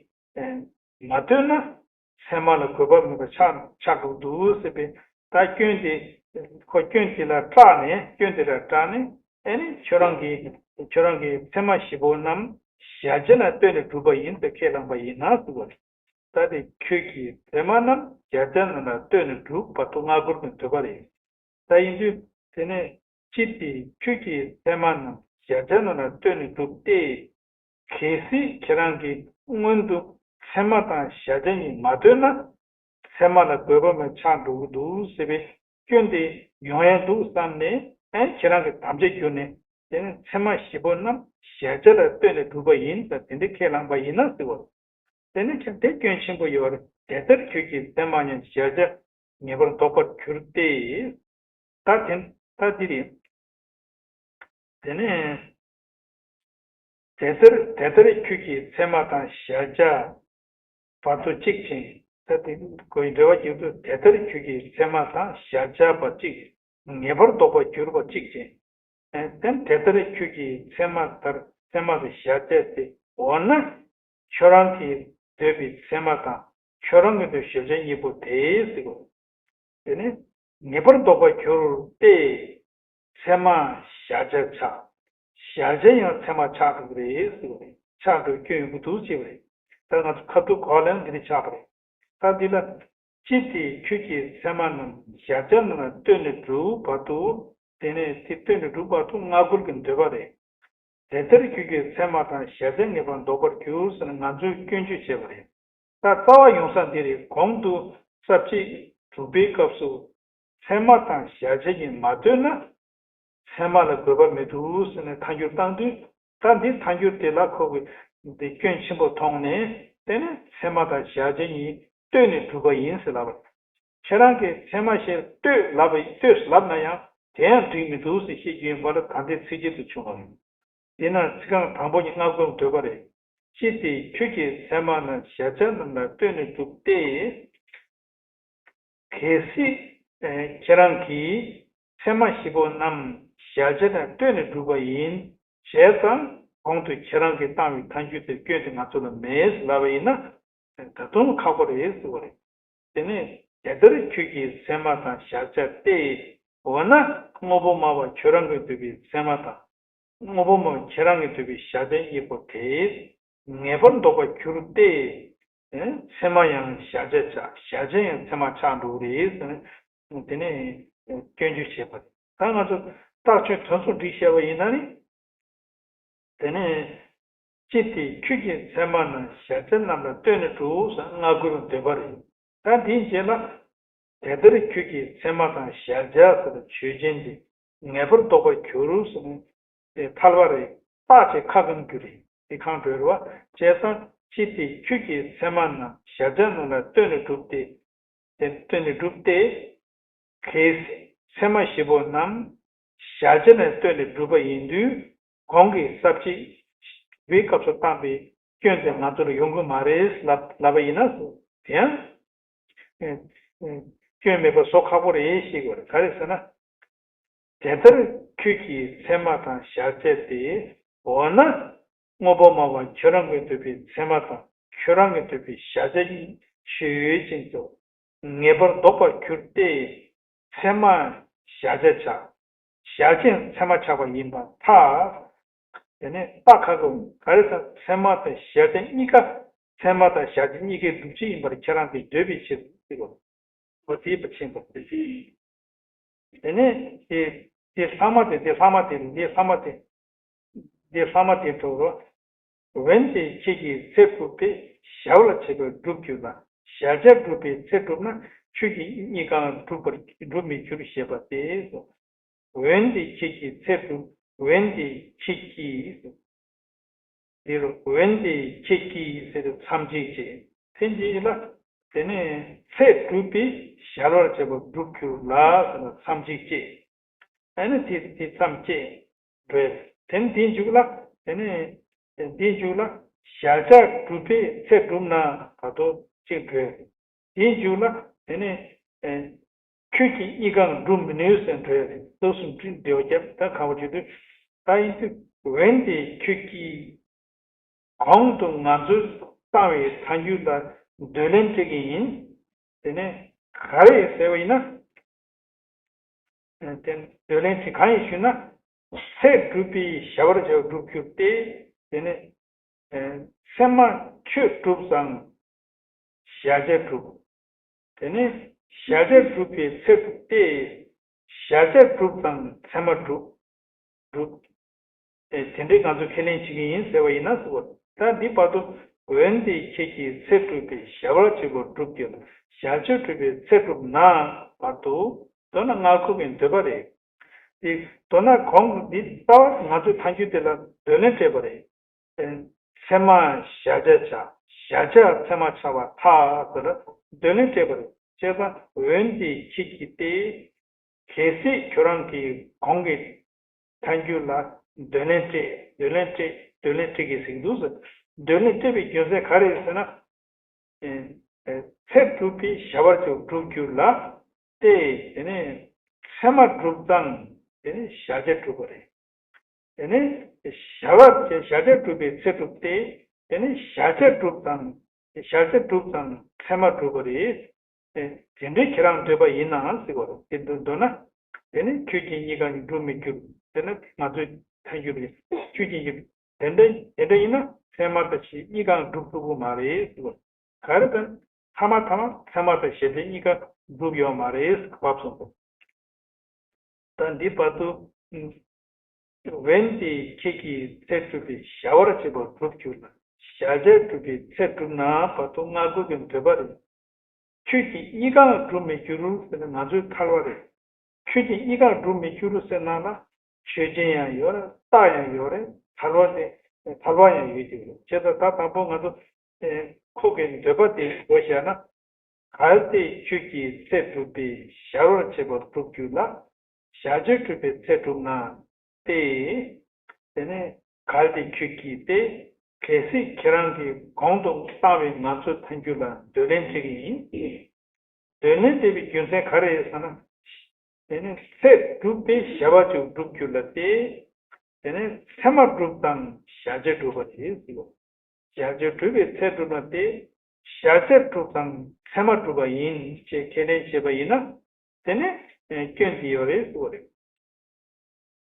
མ་ལྟོས་ན། ཚད་མ་ལ་དགོས་པ་མེད་པ་ཆགས་ཆགས་འགྲོ་འདུག་ཟེར་བའི་ད་སྐྱོན་དེ། ཁོ་སྐྱོན་དེ་ལ་སྐྲག་ནས། སྐྱོན་དེ་ལ་སྐྲག་ནས། ཨེ་ནི་ཁྱོད་རང་གིས་ཁྱོད་རང་གིས་ཚད་མ་བཞི་པོ་རྣམས་གཞལ་བྱ་ལ་ལྟོས་ནས་གྲུབ་པ་ཡིན་ཟེར་ཁས་བླངས་པ་ཡིན་ན་ཟེར་བ་རེད། ད་དེ་ཁྱོད་ཀྱིས་ཚད་མ་རྣམས་གཞལ་བྱ་རྣམས་ལ་ལྟོས་ནས་གྲུབ་བར་དུ་སྔ་རྒོལ་གྱི་འདོད་པ་རེད། ད་ཡིན་དུས་དེ་ནས་ཅི་སྟེ་ཁྱོད་ཀྱིས་ཚད་མ་རྣམས་གཞལ་བྱ་རྣམས་ལ་ལྟོས་ནས་གྲུབ་སྟེ། གལ་སྲིད་ཁྱེད་རང་གིས་སྔོན་དུ་ཚད་མ་དང་གཞལ་བྱ་གཉིས་མ་ལྟོས་ན། ཚད་མ་ལ་དགོས་པ་མེད་ཆགས་འགྲོ་གི་འདུག་ཟེར་བའི་སྐྱོན་དེ་ཡོང་ཡ་འདུག་བསམ་ནས། ཨེ་ཁྱེད་རང་གིས་དམ་བཅའ་བསྒྱུར་ནས། དེ་ནི་ཚད་མ་བཞི་པོ་རྣམས་གཞལ་བྱ་ལ་ལྟོས་ནས་གྲུབ་པ་ཡིན་ཟེར་དེ་འདྲ་ཁས་བླངས་པ་ཡིན་ན་ཟེར་བ། དེ་ནི་ཁྱེད་དེ་སྐྱོན་ཆེན་པོ་ཡོད་རེད། དེ་ལྟར་ཁྱོད་ཀྱིས་ཚད་མ་ཡང་གཞལ་བྱ་ངེས་པར་ལྡོག་པར་གྱུར་ཏེ། ད་དེ་ད་འདི་རེད། དེ་ནས། དེ་ལྟར་དེ་ལྟར་ཁྱོད་ཀྱིས་ཚད་མ་དང་གཞལ་བྱ་བར་དུ་གཅིག་ཅིང་། ད་དེ་གོ་ཡི་འགྲེལ་པ་རྒྱག་དུས། དེ་ལྟར་ཁྱོད་ཀྱིས་ཚད་མ་དང་གཞལ་བྱ་བར་གཅིག་ངེས་པར་ལྡོག་པར་གྱུར་པ་གཅིག་ཅིང་། ཨེ་དེ་དེ་ལྟར་ཁྱོད་ཀྱིས་ཚད་མ་ལྟར་ཚད་མ་དང་གཞལ་བྱ་སྟེ། འོ་ན་ཁྱོད་རང་གིས་འདོད་པའི་ཚད་མ་དང་ཁྱོད་རང་གིས་འདོད་གཞལ་བྱ་གཉིས་པོ་དེ་ཟེར་གོ། དེ་ནི་ངེས་པར་ལྡོག་པར་གྱུར་ཏེ། ཚད་མ་གཞལ་བྱ་ཆགས། གཞལ་བྱ་ཡང་ཚད་མ་ཆགས་འགྲོ་གི་རེད་ཟེར་བ་རེད། ཆགས་འགྲོ་སྐྱོན་ཡོང་གི་འདུག་ཅེས་པ་རེད། ད་ང་ཚོ་ཁ་ཐུག་གོ་ལ་འདི་འདྲ་ཆགས་པ་རེད། ད་འདི་ལ། ཅི་སྟེ་ཁྱོད་ཀྱིས་ཚད་མ་རྣམས་གཞལ་བྱ་རྣམས་ལ་ལྟོས་ནས་གྲུབ་བར་དུ། དེ་ནས་དེ་ལྟོས་ནས་གྲུབ་བར་དུ་སྔ་རྒོལ་གྱི་འདོད་པ་རེད། དེ་ལྟར་ཁྱོད་ཀྱིས་ཚད་མ་དང་གཞལ་བྱ་ངེས་པར་ལྡོག་པར་འགྱུར་ཟེར་ནས་ང་ཚོས་སྐྱོན་བརྗོད་བྱས་པ་རེད། ད་རྩ་བ་ཡོང་ས་འདི་རེད། གོང་དུ་ས་བཅད་དྲུག་པའི་སྐབས་སུ་ཚད་མ་དང་གཞལ་བྱ་གཉིས་མ་ལྟོས་ན་ཚད་མ་ལ་དགོས་པ་མི་འདུག་ཟེར་ནས་ཐལ་འགྱུར་བཏང་དུས། ད་འདི་ཐལ་འགྱུར་དེ་ལ་ཁོ་གིས་འདི་སྐྱོན་ཆེན་པོ་མཐོང་ནས། དེ་ནི་ཚད་མ་དང་གཞལ་བྱ་གཉིས་ལྟོས་ནས་གྲུབ་པ་ཡིན་ཟེར་ལབ་པ་རེད། ཁྱེད་རང་གིས་ཚད་མ་ཞེས་ལྟོས་ལབ་པ་ལྟོས་ལབ་ན་ཡང་དེ་ཡང་འགྲིག་མི་འདུག་ཟེར་བཤད་རྒྱུ་ཡིན་པ་ལ་ད་ལྟའི་ཚིག་གཅིག་ཏུ་བྱུང་བ་རེད། དེས་ན་ཚིག་རྐང་དང་པོ་ཉིད་སྔ་རྒོལ་འདོད་པ་རེད། ཅི་སྟེ་ཁྱོད་ཀྱིས་ཚད་མ་རྣམས་གཞལ་བྱ་རྣམས་ལ་ལྟོས་ནས་གྲུབ་སྟེ། གལ་སྲིད་ཁྱེད་རང་གིས་ཚད་མ་བཞི་པོ་རྣམས་གཞལ་བྱ་ལ་ལྟོས་ནས་གྲུབ་པ་ཡིན། བྱས་ཙང་གོང་དུ་ཁྱེད་རང་གིས་བཏང་བའི་ཐལ་འགྱུར་དེར་སྐྱོན་དེ་ང་ཚོ་ལ་མེད་ལབ་པ་ཡིན་ན། ད་དུང་ཁག་པོ་རེད་ཟེར་བ་རེད། དེ་ནས་དེ་ལྟར་ཁྱོད་ཀྱིས་ཚད་མ་དང་གཞལ་བྱ་སྟེ། འོ་ན་དངོས་པོ་སྨྲ་བ་ཁྱོད་རང་གིས་འདོད་པའི་ཚད་མ་དང་། དངོས་པོ་སྨྲ་བ་ཁྱེད་རང་གིས་འདོད་པའི་གཞལ་བྱ་གཉིས་པོ་དེ། ངེས་པར་འདོགས་པར་འགྱུར་ཏེ། ཚད་མ་ཡང་གཞལ་བྱ་ཆགས། གཞལ་བྱ་ཡང་ཚད་མ་ཆགས་འགྲོ་གི་རེད་ཟེར་ནས་དེ་ནས་སྐྱོན་བརྗོད་བྱས་པ་རེད། ད་ང་ཚོ་རྟགས་ཆོས་དོན་གསུམ་བསྒྲིགས་བཤད་པ་ཡིན་ན་ནི། དེ་ནས་ཅི་སྟེ་ཁྱོད་ཀྱིས་ཚད་མ་རྣམས་གཞལ་བྱ་རྣམས་ལ་ལྟོས་ནས་གྲུབ་ཟེར་སྔ་རྒོལ་བའི་འདོད་པ་རེད། ད་དེའི་རྗེས་ལ། དེ་ལྟར་ཁྱོད་ཀྱིས་ཚད་མ་དང་གཞལ་བྱ་ཟེར་བའི་ཆོས་ཅན་དེ་ངེས་པར་འདོགས་པར་འགྱུར་ཟེར་ནས་དེ་ཐལ་བ་རེད། རྟགས་ཅེས་ཁ་སྐོང་རྒྱུ་རེད། དེ་གང་འགྲོ་རུ་བ་བྱས་ཙང་ཅི་སྟེ་ཁྱོད་ཀྱིས་ཚད་མ་རྣམས་གཞལ་བྱ་རྣམས་ལ་ལྟོས་ནས་གྲུབ་སྟེ། དེ་ལྟོས་ནས་གྲུབ་སྟེ། གལ་སྲིད་ཚད་མ་བཞི་པོ་རྣམས་གཞལ་བྱ་ལ་ལྟོས་ནས་གྲུབ་པ་ཡིན་དུས་གོང་གི་ས་བཅད་བཞི་པའི་སྐབས་སུ་བཏང་པའི་སྐྱོན་དེ་ང་ཚོ་ལ་ཡོང་གི་མ་རེད་ལབ་ལབ་པ་ཡིན་ན་དེ་ཡང་སྐྱོན་མེད་པ་བཟོ་ཁག་པོ་རེད་ཤེས་དགོས་རེད། ག་རེ་ཟེར་ན། དེ་ལྟར་ཁྱོད་ཀྱིས་ཚད་མ་དང་གཞལ་བྱ་སྟེ། འོ་ན་དངོས་པོ་སྨྲ་བ་ཁྱོད་རང་གིས་འདོད་པའི་ཚད་མ་དང་ཁྱོད་རང་གིས་འདོད་པའི་གཞལ་བྱ་གཉིས་ཆོས་ཅན་དུ་ངེས་པར་འདོགས་པར་འགྱུར་ཏེ། ཚད་མ་གཞལ་བྱ་ཆགས། གཞལ་བྱ་ཡང་ཚད་མ་ཆགས་པ་ཡིན་པར་ཐལ། དེ་ནས་རྟགས་ཁ་སྐོང་། ག་རེ་ཟེར། ཚད་མ་དང་གཞལ་བྱ་གཉིས་ཀ་ཚད་མ་དང་གཞལ་བྱ་གཉིས་ཀའི་སྒྲུབ་བྱེད་ཡིན་པར་ཁྱེད་རང་གིས་འདོད་པའི་ཕྱིར་ཟེར་བ། འོ་དེའི་བ་ཆེན་པོ། དེ་ནས་དེ་དེ་ལྷག་མ་དེ་དེ་ལྷག་མ་དེ་དེ་ལྷག་མ་དེ་དེ་ལྷག་མ་དེ་འགྲོ་རོ། འོན་ཏེ་ཁྱེད་ཀྱིས་ཚད་གྲུབ་པས་གཞལ་བར་བྱེད་པ་སྒྲུབ་འགྱུར་ལ། གཞལ་བྱ་གྲུབ་པས་ཚད་གྲུབ་ན་ཁྱོད་ཀྱིས་གཉིས་ཀའང་གྲུབ་པར་གྲུབ་མི་འགྱུར་ཞེས་པ་སྟེ། འོན་ཏེ་ཁྱེད་ཀྱིས་ཚད་གྲུབ། འོན་ཏེ་ཁྱེད་ཀྱིས། འདི་རུ་འོན་ཏེ་ཁྱེད་ཀྱིས་ཟེར་དུས་མཚམས་གཅིག་བྱས། དེ་འདི་ལ་དེ་ནས་ཚད་གྲུབ་པས་གཞལ་བར་བྱེད་པ་སྒྲུབ་འགྱུར་ལ་ཟེར་ན་མཚམས་གཅིག་བཅད། ཨ་ནི་དེ་དེ་མཚམས་བཅད་འགྲོ་ཡ་རེད། དེ་ནི་དེའི་མཇུག་ལ་དེ་ནས་དེའི་མཇུག་ལ་གཞལ་བྱ་གྲུབ་པས་ཚད་གྲུབ་ན་བར་དོ་གཅིག་འགྲོ་ཡ་རེད། དེའི་མཇུག་ལ་དེ་ནས་ཨེ། ཁྱོད་ཀྱིས་གཉིས་ཀའང་སྒྲུབ་མི་ནུས་ཟེར་འགྲོ་ཡ་རེད། ལྟོ་སུམ་སྒྲིལ་འདེའུ་རྒྱབ་ད་གང་བ་བྱེད་དུས། ད་ཡིན་དུས་འོན་ཏེ་ཁྱོད་ཀྱིས་གོང་དུ་ང་ཚོས་བཏང་བའི་ཐལ་འགྱུར་ལ་འདོད་ལན་སྤྲད་ཀྱི་ཡིན། དེ་ནས་ག་རེ་ཟེར་བ་ཡིན་ན། དེ་འདོད་ལན་དེ་གང་ཡིན་ཞུས་ན། ཚད་གྲུབ་པས་གཞལ་བར་བྱ་བ་སྒྲུབ་འགྱུར་ཏེ། དེ་ནས་ཚད་མ་ཁྱོད་གྲུབ་ཙང་གཞལ་བྱ་གྲུབ། དེ་ནས་གཞལ་བྱ་གྲུབ་པས་ཚད་གྲུབ་སྟེ། གཞལ་བྱ་གྲུབ་ཙང་ཚད་མ་གྲུབ། གྲུབ། ཨེ་དེ་འདྲའི་ང་ཚོས་ཁས་ལེན་བྱེད་ཀྱི་ཡིན་ཟེར་བ་ཡིན་ན་ཟེར་བ། ད་འདི་བར་དུ་འོན་ཏེ་ཁྱེད་ཀྱིས་ཚད་གྲུབ་པས་གཞལ་བར་བྱེད་པ་སྒྲུབ་འགྱུར་ལ། གཞལ་བྱ་གྲུབ་པས་ཚད་གྲུབ་ན་བར་དུ། མདོར་ན་སྔ་རྒོལ་བའི་འདོད་པ་རེད། དེ་མདོར་ན་གོང་གི་འདི་ལྟ་བ་ང་ཚོས་ཐལ་འགྱུར་དེ་ལ་འདོད་ལན་སྤྲད་པ་རེད། ཚད་མ་གཞལ་བྱ་ཆགས། གཞལ་བྱ་ཚད་མ་ཆགས་པར་ཐལ་ཟེར་ལ་འདོད་ལན་སྤྲད་པ་རེད། བྱས་ཙང་འོན་ཏེ་ཁྱེད་ཀྱིས་ཏེ། གལ་སྲིད་ཁྱོད་རང་གིས་གོང་གི་ཐལ་འགྱུར་ལ་འདོད་ལན་སྤྲད། འདོད་ལན་སྤྲད། འདོད་ལན་སྤྲད་ཀྱི་ཟིན་འདུག་ཟེར། འདོད་ལན་སྤྲད་པའི་རྒྱུ་མཚན་ག་རེ་རེད་ཟེར་ན། ཨེ་ཨེ་ཚད་གྲུབ་པས་གཞལ་བར་བྱ་བ་སྒྲུབ་འགྱུར་ལ། ཏེ། དེ་ནས་ཚད་མ་གྲུབ་ཙང་དེ་ནས་གཞལ་བྱ་གྲུབ་པ་རེད། དེ་ནས་གཞལ་བར་བྱ་གཞལ་བྱ་གྲུབ་པས་ཚད་གྲུབ་སྟེ། དེ་ནས་གཞལ་བྱ་གྲུབ་ཙང་། གཞལ་བྱ་གྲུབ་ཙང་ཚད་མ་གྲུབ་པ་རེད། དེ་འདྲའི་ཁྱེད་རང་འདོད་པ་ཡིན་ནའང་ཟེར་བ་རེད། དེ་འདོད་འདོད་ན། དེ་ནི་ཁྱོད་ཀྱིས་གཉིས་ཀ་ནི་སྒྲུབ་མི་འགྱུར། དེ་ནི་ང་ཚོས་ཐལ་འགྱུར་རེད། ཁྱོད་ཀྱིས་འགྱུར། དེ་འདྲ་དེ་འདྲ་ཡིན་ན་ཚད་མ་དང་གཞི་གཉིས་ཀའང་སྒྲུབ་ཐུབ་ཀྱི་མ་རེད་ཟེར་བ། ག་རེ་དང་། ཐ་མ་ཐ་མ་ཚད་མ་དང་གཞལ་བྱ་གཉིས་ཀ་སྒྲུབ་ཡོད་མ་རེད་ཟེར་བབས་སོང་། ད་འདི་བར་དུ། འོན་ཏེ་ཁྱེད་ཀྱིས་ཚད་གྲུབ་པས་གཞལ་བར་བྱེད་པ་སྒྲུབ་འགྱུར་ལ། གཞལ་བྱ་གྲུབ་པས་ཚད་གྲུབ་ན་བར་དུ་སྔ་རྒོལ་གྱི་འདོད་པ་རེད། ཁྱོད་ཀྱིས་གཉིས་ཀའང་སྒྲུབ་མི་འགྱུར་ཟེར་ན་ང་ཚོའི་ཐལ་བ་རེད། ཁྱོད་ཀྱིས་གཉིས་ཀའང་སྒྲུབ་མི་འགྱུར་ཟེར་ན་ལ་ཆོས་ཅན་ཡང་ཡོད་རེད། རྟགས་ཡང་ཡོད་རེད། ཐལ་བ་དེ་ཐལ་བ་ཡང་ཡོད་ཀྱི་རེད། བྱས་ཙང་ད་དང་པོ་ང་ཚོ་ཁོ་གི་འདོད་པ་དེ་གོ་བཞག་ན། གལ་ཏེ་ཁྱོད་ཀྱིས་ཚད་གྲུབ་པས་གཞལ་བར་བྱེད་པ་སྒྲུབ་འགྱུར་ལ། གཞལ་བྱ་གྲུབ་པས་ཚད་གྲུབ་ན། ཏེ། དེ་ནས་གལ་ཏེ་ཁྱོད་ཀྱིས་ཏེ། གལ་སྲིད་ཁྱེད་རང་གིས་གོང་དུ་བཏང་བའི་ང་ཚོའི་ཐལ་འགྱུར་ལ་འདོད་ལན་སྤྲད་ཀྱི་ཡིན། འདོད་ལན་སྤྲད་པའི་རྒྱུ་མཚན་ག་རེ་རེད་ཟེར་ན། དེ་ནི་ཚད་གྲུབ་པས་གཞལ་བྱ་སྒྲུབ་འགྱུར་ལ་སྟེ། དེ་ནི་ཚད་མ་གྲུབ་དང་གཞལ་བྱ་གྲུབ་པ་རེད་ཟེར་བ། གཞལ་བྱ་གྲུབ་པས་ཚད་གྲུབ་ན་སྟེ། གཞལ་བྱ་གྲུབ་དང་ཚད་མ་གྲུབ་པ་ཡིན་ཅེས་ཁས་ལེན་བྱས་པ་ཡིན་ན། དེ་ནི་སྐྱོན་དེ་ཡོད་རེད་ཟེར་བ་རེད།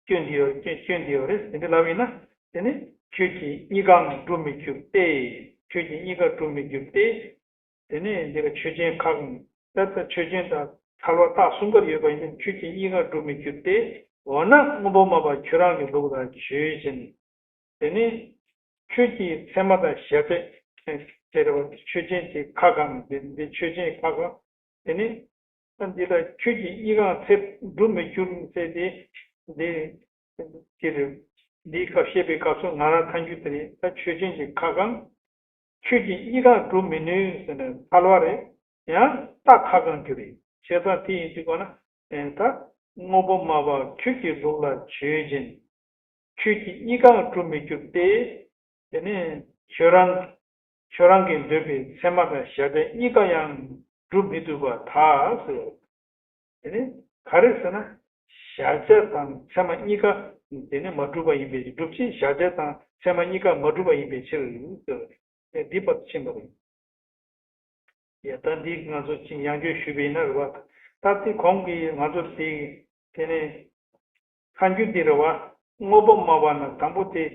སྐྱོན་དེ་ཡོད་སྐྱོན་སྐྱོན་དེ་ཡོད་རེད། དེ་འདྲ་ལབ་ཡིན་ན། དེ་ནི་ ཁྱོད་ཀྱིས་གཉིས་ཀའང་སྒྲུབ་མི་འགྱུར་ཏེ། ཁྱོད་ཀྱིས་གཉིས་ཀ་སྒྲུབ་མི་འགྱུར་ཏེ། དེ་ནས་འདི་ལ་ཆོས་ཅན་ཁ་གང་། ད་ལྟ་ཆོས་ཅན་དང་ཐལ་བ་རྟགས་གསུམ་ཀ་ཡོད་པ་ཡིན་ན་ཁྱོད་ཀྱིས་གཉིས་ཀ་སྒྲུབ་མི་འགྱུར་ཏེ། འོ་ན་དངོས་པོ་སྨྲ་བ་ཁྱོད་རང་གི་ལུགས་ལ་བརྗོད་ཅིང་། དེ་ནི་ཁྱོད་ཀྱིས་ཚད་མ་དང་གཞལ་བྱ་ཟེར་བ་ཆོས་ཅན་གྱི་ཁ་གང་། འདི་འདི་ཆོས་ཅན་ཁ་གང་། དེ་ནི་ད་འདི་ལ་ཁྱོད་ཀྱིས་གཉིས་ཀའང་ཚད་སྒྲུབ་མི་འགྱུར་ཟེར་ཏེ། འདི་འདི་རེད། འདིའི་སྐབས་བཤད་པའི་སྐབས་སུ་ང་རང་ཐལ་འགྱུར་དེ་རེད། ད་ཆོས་ཅན་གྱི་ཁ་གང་། ཁྱོད་ཀྱིས་གཉིས་ཀ་སྒྲུབ་མི་ནུས་ཟེར་ནས་ཐལ་བ་རེད། ཡང་རྟགས་ཁ་གང་རྒྱུ་རེད། བྱས་ཙང་དེ་ཡིན་དུས་གོ་ན། ད་དངོས་པོ་སྨྲ་བ་ཁྱོད་ཀྱི་ལུགས་ལ་བརྗོད་ཅིང་། ཁྱོད་ཀྱིས་གཉིས་ཀ་སྒྲུབ་མི་འགྱུར་ཏེ། དེ་ནས་ཁྱོད་རང་ཁྱོད་རང་གིས་འདོད་པའི་ཚད་མ་དང་གཞལ་བྱ་གཉིས་ཀ་ཡང་སྒྲུབ་མི་ཐུབ་པར་ཐལ་ཟེར། དེ་ནི་ག་རེ་ཟེར་ན། གཞལ་བྱ་དང་ཚད་མ་གཉིས་ཀ་དེ་ནི་མ་གྲུབ་པ་ཡིན་པའི་སྒྲུབ་བྱེད་གཞལ་བྱ་དང་ཚད་མ་གཉིས་ཀ་མ་གྲུབ་པ་ཡིན་པའི་ཕྱིར་ཟེར། འདི་བར་དུ་ཕྱིན་པ་རེད། ཡ་ད་འདི་ང་ཚོ་ཅིག་ཡང་བསྐྱར་ཞུས་པ་ཡིན་ན་རེད་བ། ད་དེ་གོང་གི་ང་ཚོ་དེ་དེ་ནས་ཐལ་འགྱུར་འདི་རེད་བ། དངོས་པོ་སྨྲ་བ་ན་དང་པོ་དེ་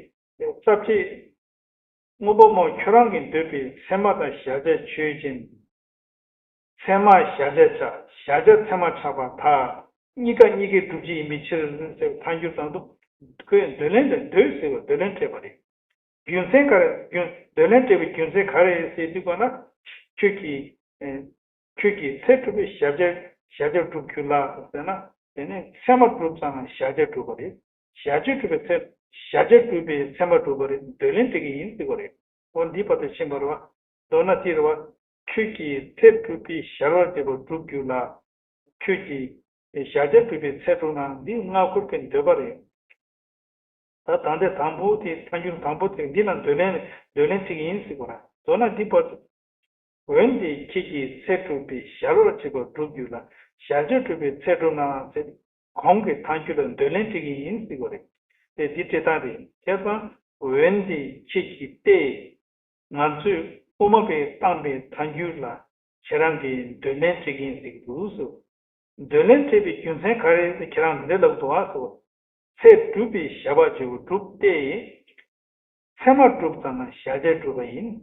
རྩ་བྱེད། དངོས་པོ་སྨྲ་བ་ཁྱོད་རང་གིས་འདོད་པའི་ཚད་མ་དང་གཞལ་བྱ་ཆོས་ཅན། ཚད་མ་གཞལ་བྱ་ཆགས། གཞལ་བྱ་ཚད་མ་ཆགས་པར་ཐལ། གཉིས་ཀ་གཉིས་ཀའི་སྒྲུབ་བྱེད་ཡིན་པའི་ཕྱིར་ཟེར་བའི་ཐལ་འགྱུར་དང་དུ། ཁོས་འདོད་ལན་དེ་འདོད་ཟེར་བའི་འདོད་ལན་སྤྲད་པ་རེད། རྒྱུ་མཚན་ག་རེ། རྒྱུ་འདོད་ལན་སྤྲད་པའི་རྒྱུ་མཚན་ག་རེ་ཟེར་དུས་གོ་ན། ཁྱོད་ཀྱིས་ཁྱོད་ཀྱིས་ཚད་གྲུབ་པའི་གཞལ་བྱ་གཞལ་བྱ་སྒྲུབ་རྒྱུ་ལ་ཟེར་ན། དེ་ནས་ཚད་མ་གྲུབ་ཙང་གཞལ་བྱ་གྲུབ་པ་རེད། གཞལ་བྱ་གྲུབ་པའི་ཚད། གཞལ་བྱ་གྲུབ་པའི་ཚད་མ་གྲུབ་པ་རེད། འདོད་ལན་སྤྲད་ཀྱི་ཡིན་ཟེར་བ་རེད། འོ་འདི་བར་དུ་ཕྱིན་པ་རེད་བ། མདོར་ན་དེ་རེད་བ། ཁྱོད་ཀྱིས་ཚད་གྲུབ་པའི་གཞལ་བྱ་སྒྲུབ་རྒྱུ་ལ། ཁྱོད་ཀྱིས་གཞལ་བྱ་གྲུབ་པའི་ཚད་གྲུབ་ན་འདི་སྔ་འཁོར་གྱི་འདོད་པ་རེད། ད་ད་ལྟའི་དང་པོ་དེ་ཐལ་འགྱུར་དང་པོ་དེ་འདི་ལ་འདོད་ལན་འདོད་ལན་ཅིག་ཡིན་ཟེར་བ་རེད། མདོར་ན་འདི་བར་དུ། འོན་ཏེ་ཁྱེད་ཀྱིས་ཚད་གྲུབ་པའི་གཞལ་བྱ་གྲུབ་རྒྱུ་ལ་གཞལ་བྱ་གྲུབ་པའི་ཚད་གྲུབ་ན་ཟེར། གོང་གི་ཐལ་འགྱུར་ལ་འདོད་ལན་སྤྲད་ཀྱི་ཡིན་ཟེར་བ་རེད། དེ་འདི་སྤྲད་སྟངས་རེད། བྱས་ཙང་འོན་ཏེ་ཁྱེད་ཀྱིས་ཏེ། ང་ཚོས་དབུ་མ་པས་བཏང་པའི་ཐལ་འགྱུར་ལ་ཁྱེད་རང་གིས་འདོད་ལན་སྤྲད་ཀྱི་ཡིན་ཟེར་གྱི་འདུག་ཟེར། འདོད་ལན་སྤྲད་པའི་རྒྱུ་མཚན་ག་རེ་རེད་ཟེར་ཁྱེད་རང་འདི་འདྲ་ལབ་འདུག་ཨ་ཟེར། ཚད་གྲུབ་པའི་གཞལ་བྱ་གྲུབ་སྟེ། ཚད་མ་གྲུབ་ཙམ་ན་གཞལ་བྱ་གྲུབ་པ་ཡིན།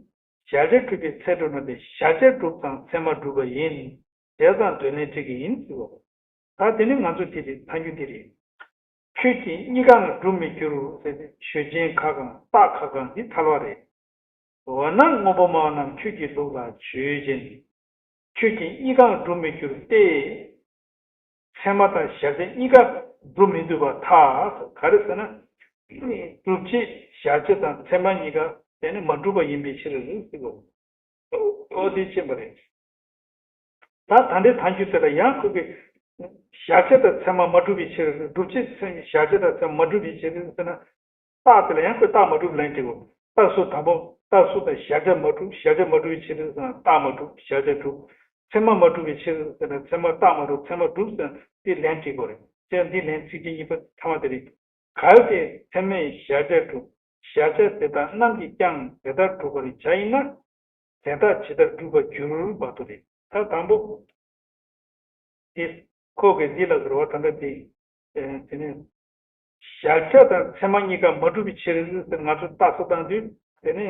གཞལ་བྱ་གྲུབ་པའི་ཚད་གྲུབ་ན་དེ་གཞལ་བྱ་གྲུབ་ཙམ་ཚད་མ་གྲུབ་པ་ཡིན། བྱས་ཙང་འདོད་ལན་སྤྲད་ཀྱི་ཡིན་ཟེར་བ། ད་དེ་ནི་ང་ཚོ་དེ་རེད། ཐལ་འགྱུར་དེ་རེད། ཁྱོད་ཀྱིས་གཉིས་ཀའང་སྒྲུབ་མི་འགྱུར་ཟེར་ཏེ་ཆོས་ཅན་ཁ་གང་རྟགས་ཁ་གང་འདི་ཐལ་བ་རེད། འོ་ན་དངོས་པོ་སྨྲ་བ་རྣམས་ཁྱོད་ཀྱི་ལུགས་ལ་བརྗོད་ཅིང་། ཁྱོད་ཀྱིས་གཉིས་ཀའང་སྒྲུབ་མི་འགྱུར་ཏེ། ཚད་མ་དང་གཞལ་བྱ་གཉིས་ཀ་སྒྲུབ་མི་ཐུབ་པར་ཐལ། ག་རེ་ཟེར་ན། སྒྲུབ་བྱེད་གཞལ་བྱ་དང་ཚད་མ་གཉིས་ཀ་དེ་ནི་མ་གྲུབ་པ་ཡིན་པའི་ཕྱིར་ཟེར་གོ། འོ་དེ་ཕྱིན་པ་རེད། ད་ད་ལྟའི་ཐལ་འགྱུར་དེ་ལ་ཡང་ཁོ་གིས་གཞལ་བྱ་དང་ཚད་མ་མ་གྲུབ་པའི་ཕྱིར། སྒྲུབ་བྱེད་གཞལ་བྱ་དང་ཚད་མ་མ་གྲུབ་པའི་ཕྱིར་ཟེར་ན། རྟགས་དེ་ལ་ཡང་ཁོས་རྟགས་མ་གྲུབ་ལན་སྤྲད་དགོས། རྟགས་སུ་དང་པོ་རྟགས་སུ་དང་གཞལ་བྱ་མ་གྲུབ། གཞལ་བྱ་མ་གྲུབ་པའི་ཕྱིར་ཟེར་ན་རྟགས་མ་གྲུབ་གཞལ་བྱ་གྲུབ། ཚད་མ་མ་གྲུབ་པའི་ཕྱིར་ཟེར་ན་ཚད་མ་རྟགས་མ་གྲུབ་ཚད་མ་གྲུབ་ཟེར་ན་དེ་ལན་སྤྲད་དགོས་རེད། དེ་འདི་ལན་ཚིག་གི་གཉིས་པ་ཐ་མ་དེ་རེད། གལ་ཏེ་ཚད་མས་གཞལ་བྱ་གྲུབ། གཞལ་བྱ་དེ་དག་རྣམས་ཀྱིས་ཀྱང་དེ་ལྟར་གྲུབ་པར་བྱ་ཡིན་ན། དེ་དག་ཇི་ལྟར་གྲུབ་པར་འགྱུར་བར་དུ་རེད། ད་དང་པོ། དེ་ཁོ་གིས་འདི་ལ་རེད་བ། ད་ལྟ་དེ། ཨེ་དེ་ནས་གཞལ་བྱ་དང་ཚད་མ་གཉིས་ཀ་མ་གྲུབ་པའི་ཕྱིར་ཟེར་ང་ཚོ་རྟགས་གསལ་བཏང་དུས་དེ་ནས་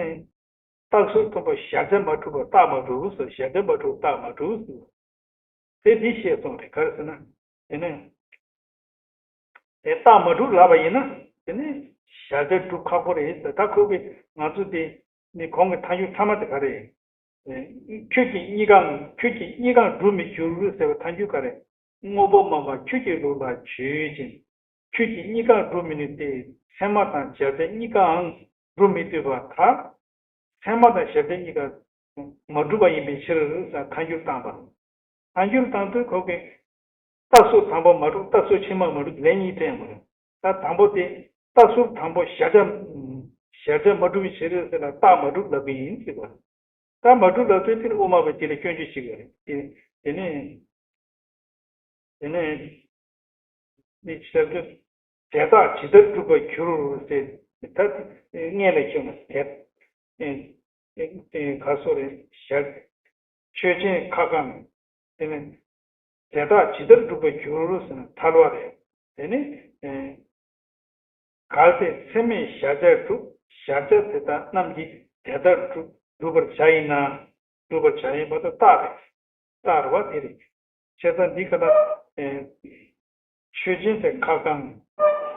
རྟགས་གསལ་མཐུན་པ་གཞལ་བྱ་མ་གྲུབ་པར་རྟགས་མ་གྲུབ་ཟེར། གཞལ་བྱ་མ་གྲུབ་རྟགས་མ་གྲུབ་ཟེར། དེ་འདི་བཤད་སོང་རེད། ག་རེ་ཟེར་ན། དེ་ནས། དེ་རྟགས་མ་གྲུབ་ལབ་པ་ཡིན་ན་དེ་ནི་གཞལ་བྱ་སྒྲུབ་ཁག་པོ་རེད་ཟེར། ད་ཁོ་གིས་ང་ཚོ་དེ་ནི་གོང་གི་ཐལ་འགྱུར་ཐ་མ་དེ་ག་རེ། ཁྱོད་ཀྱིས་གཉིས་ཀའང་ཁྱོད་ཀྱིས་གཉིས་ཀའང་སྒྲུབ་མི་འགྱུར་ཟེར་བའི་ཐལ་འགྱུར་ག་རེ། དངོས་པོ་སྨྲ་བ་ཁྱོད་ཀྱི་ལུགས་ལ་བརྗོད་ཅིང་། ཁྱོད་ཀྱིས་གཉིས་ཀ་སྒྲུབ་མི་ནུས་ཏེ། ཚད་མ་དང་གཞལ་བྱ་གཉིས་ཀའང་སྒྲུབ་མི་ཐུབ་པར་ཐལ། ཚད་མ་དང་གཞལ་བྱ་གཉིས་ཀ་མ་གྲུབ་པ་ཡིན་པའི་ཕྱིར་ཟེར་ཐལ་འགྱུར་བཏང་བ། ཐལ་འགྱུར་བཏང་དུས་ཁོ་གིས་རྟགས་གསལ་དང་པོ་མ་གྲུབ། རྟགས་གསལ་ཕྱི་མ་མ་གྲུབ། ལན་གཉིས་སྤྲད་ཡོང་གི་རེད། ད་དང་པོ་དེ་རྟགས་གསལ་དང་པོ་གཞལ་བྱ། གཞལ་བྱ་མ་གྲུབ་པའི་ཕྱིར་ཟེར་ལ་རྟགས་མ་གྲུབ་ལབ་ཀྱི་ཡིན་ཟེར་བ། རྟགས་མ་གྲུབ་ལབ་དུས་དེ་ནི་དབུ་མ་པས་དེ་ལ་སྐྱོན་བརྗོད་བྱེད་ཀྱི་རེད། དེ་དེ་ནས། དེ་ནས་ནི་ཞབས་ཀྱུ་དེ་དག་ཇི་ལྟར་འགྲུབ་པར་འགྱུར་ཟེར། ད་སྔོན་ལ་ཁྱོད་ལ་དེ་ག་སོ་རེད་ཞབས། ཆོས་ཅན་ཁ་སྐམ། དེ་ནས་དེ་དག་ཇི་ལྟར་འགྲུབ་པར་འགྱུར་ཟེར་ན་ཐལ་བ་རེད། དེ་ནི། གལ་ཏེ་ཚད་མས་གཞལ་བྱ་གྲུབ། གཞལ་བྱ་དེ་དག་རྣམས་ཀྱིས་དེ་ལྟར་གྲུབ་གྲུབ་པར་བྱ་ཡིན་ན། གྲུབ་པར་བྱ་ཡིན་པ་དེ་རྟགས་རེད། རྟགས་རེད་བ། དེ་རེད། བྱས་ཙང་འདི་ག་ལ། ཨེ། ཆོས་ཅན་དེ་ཁ་སྐང་།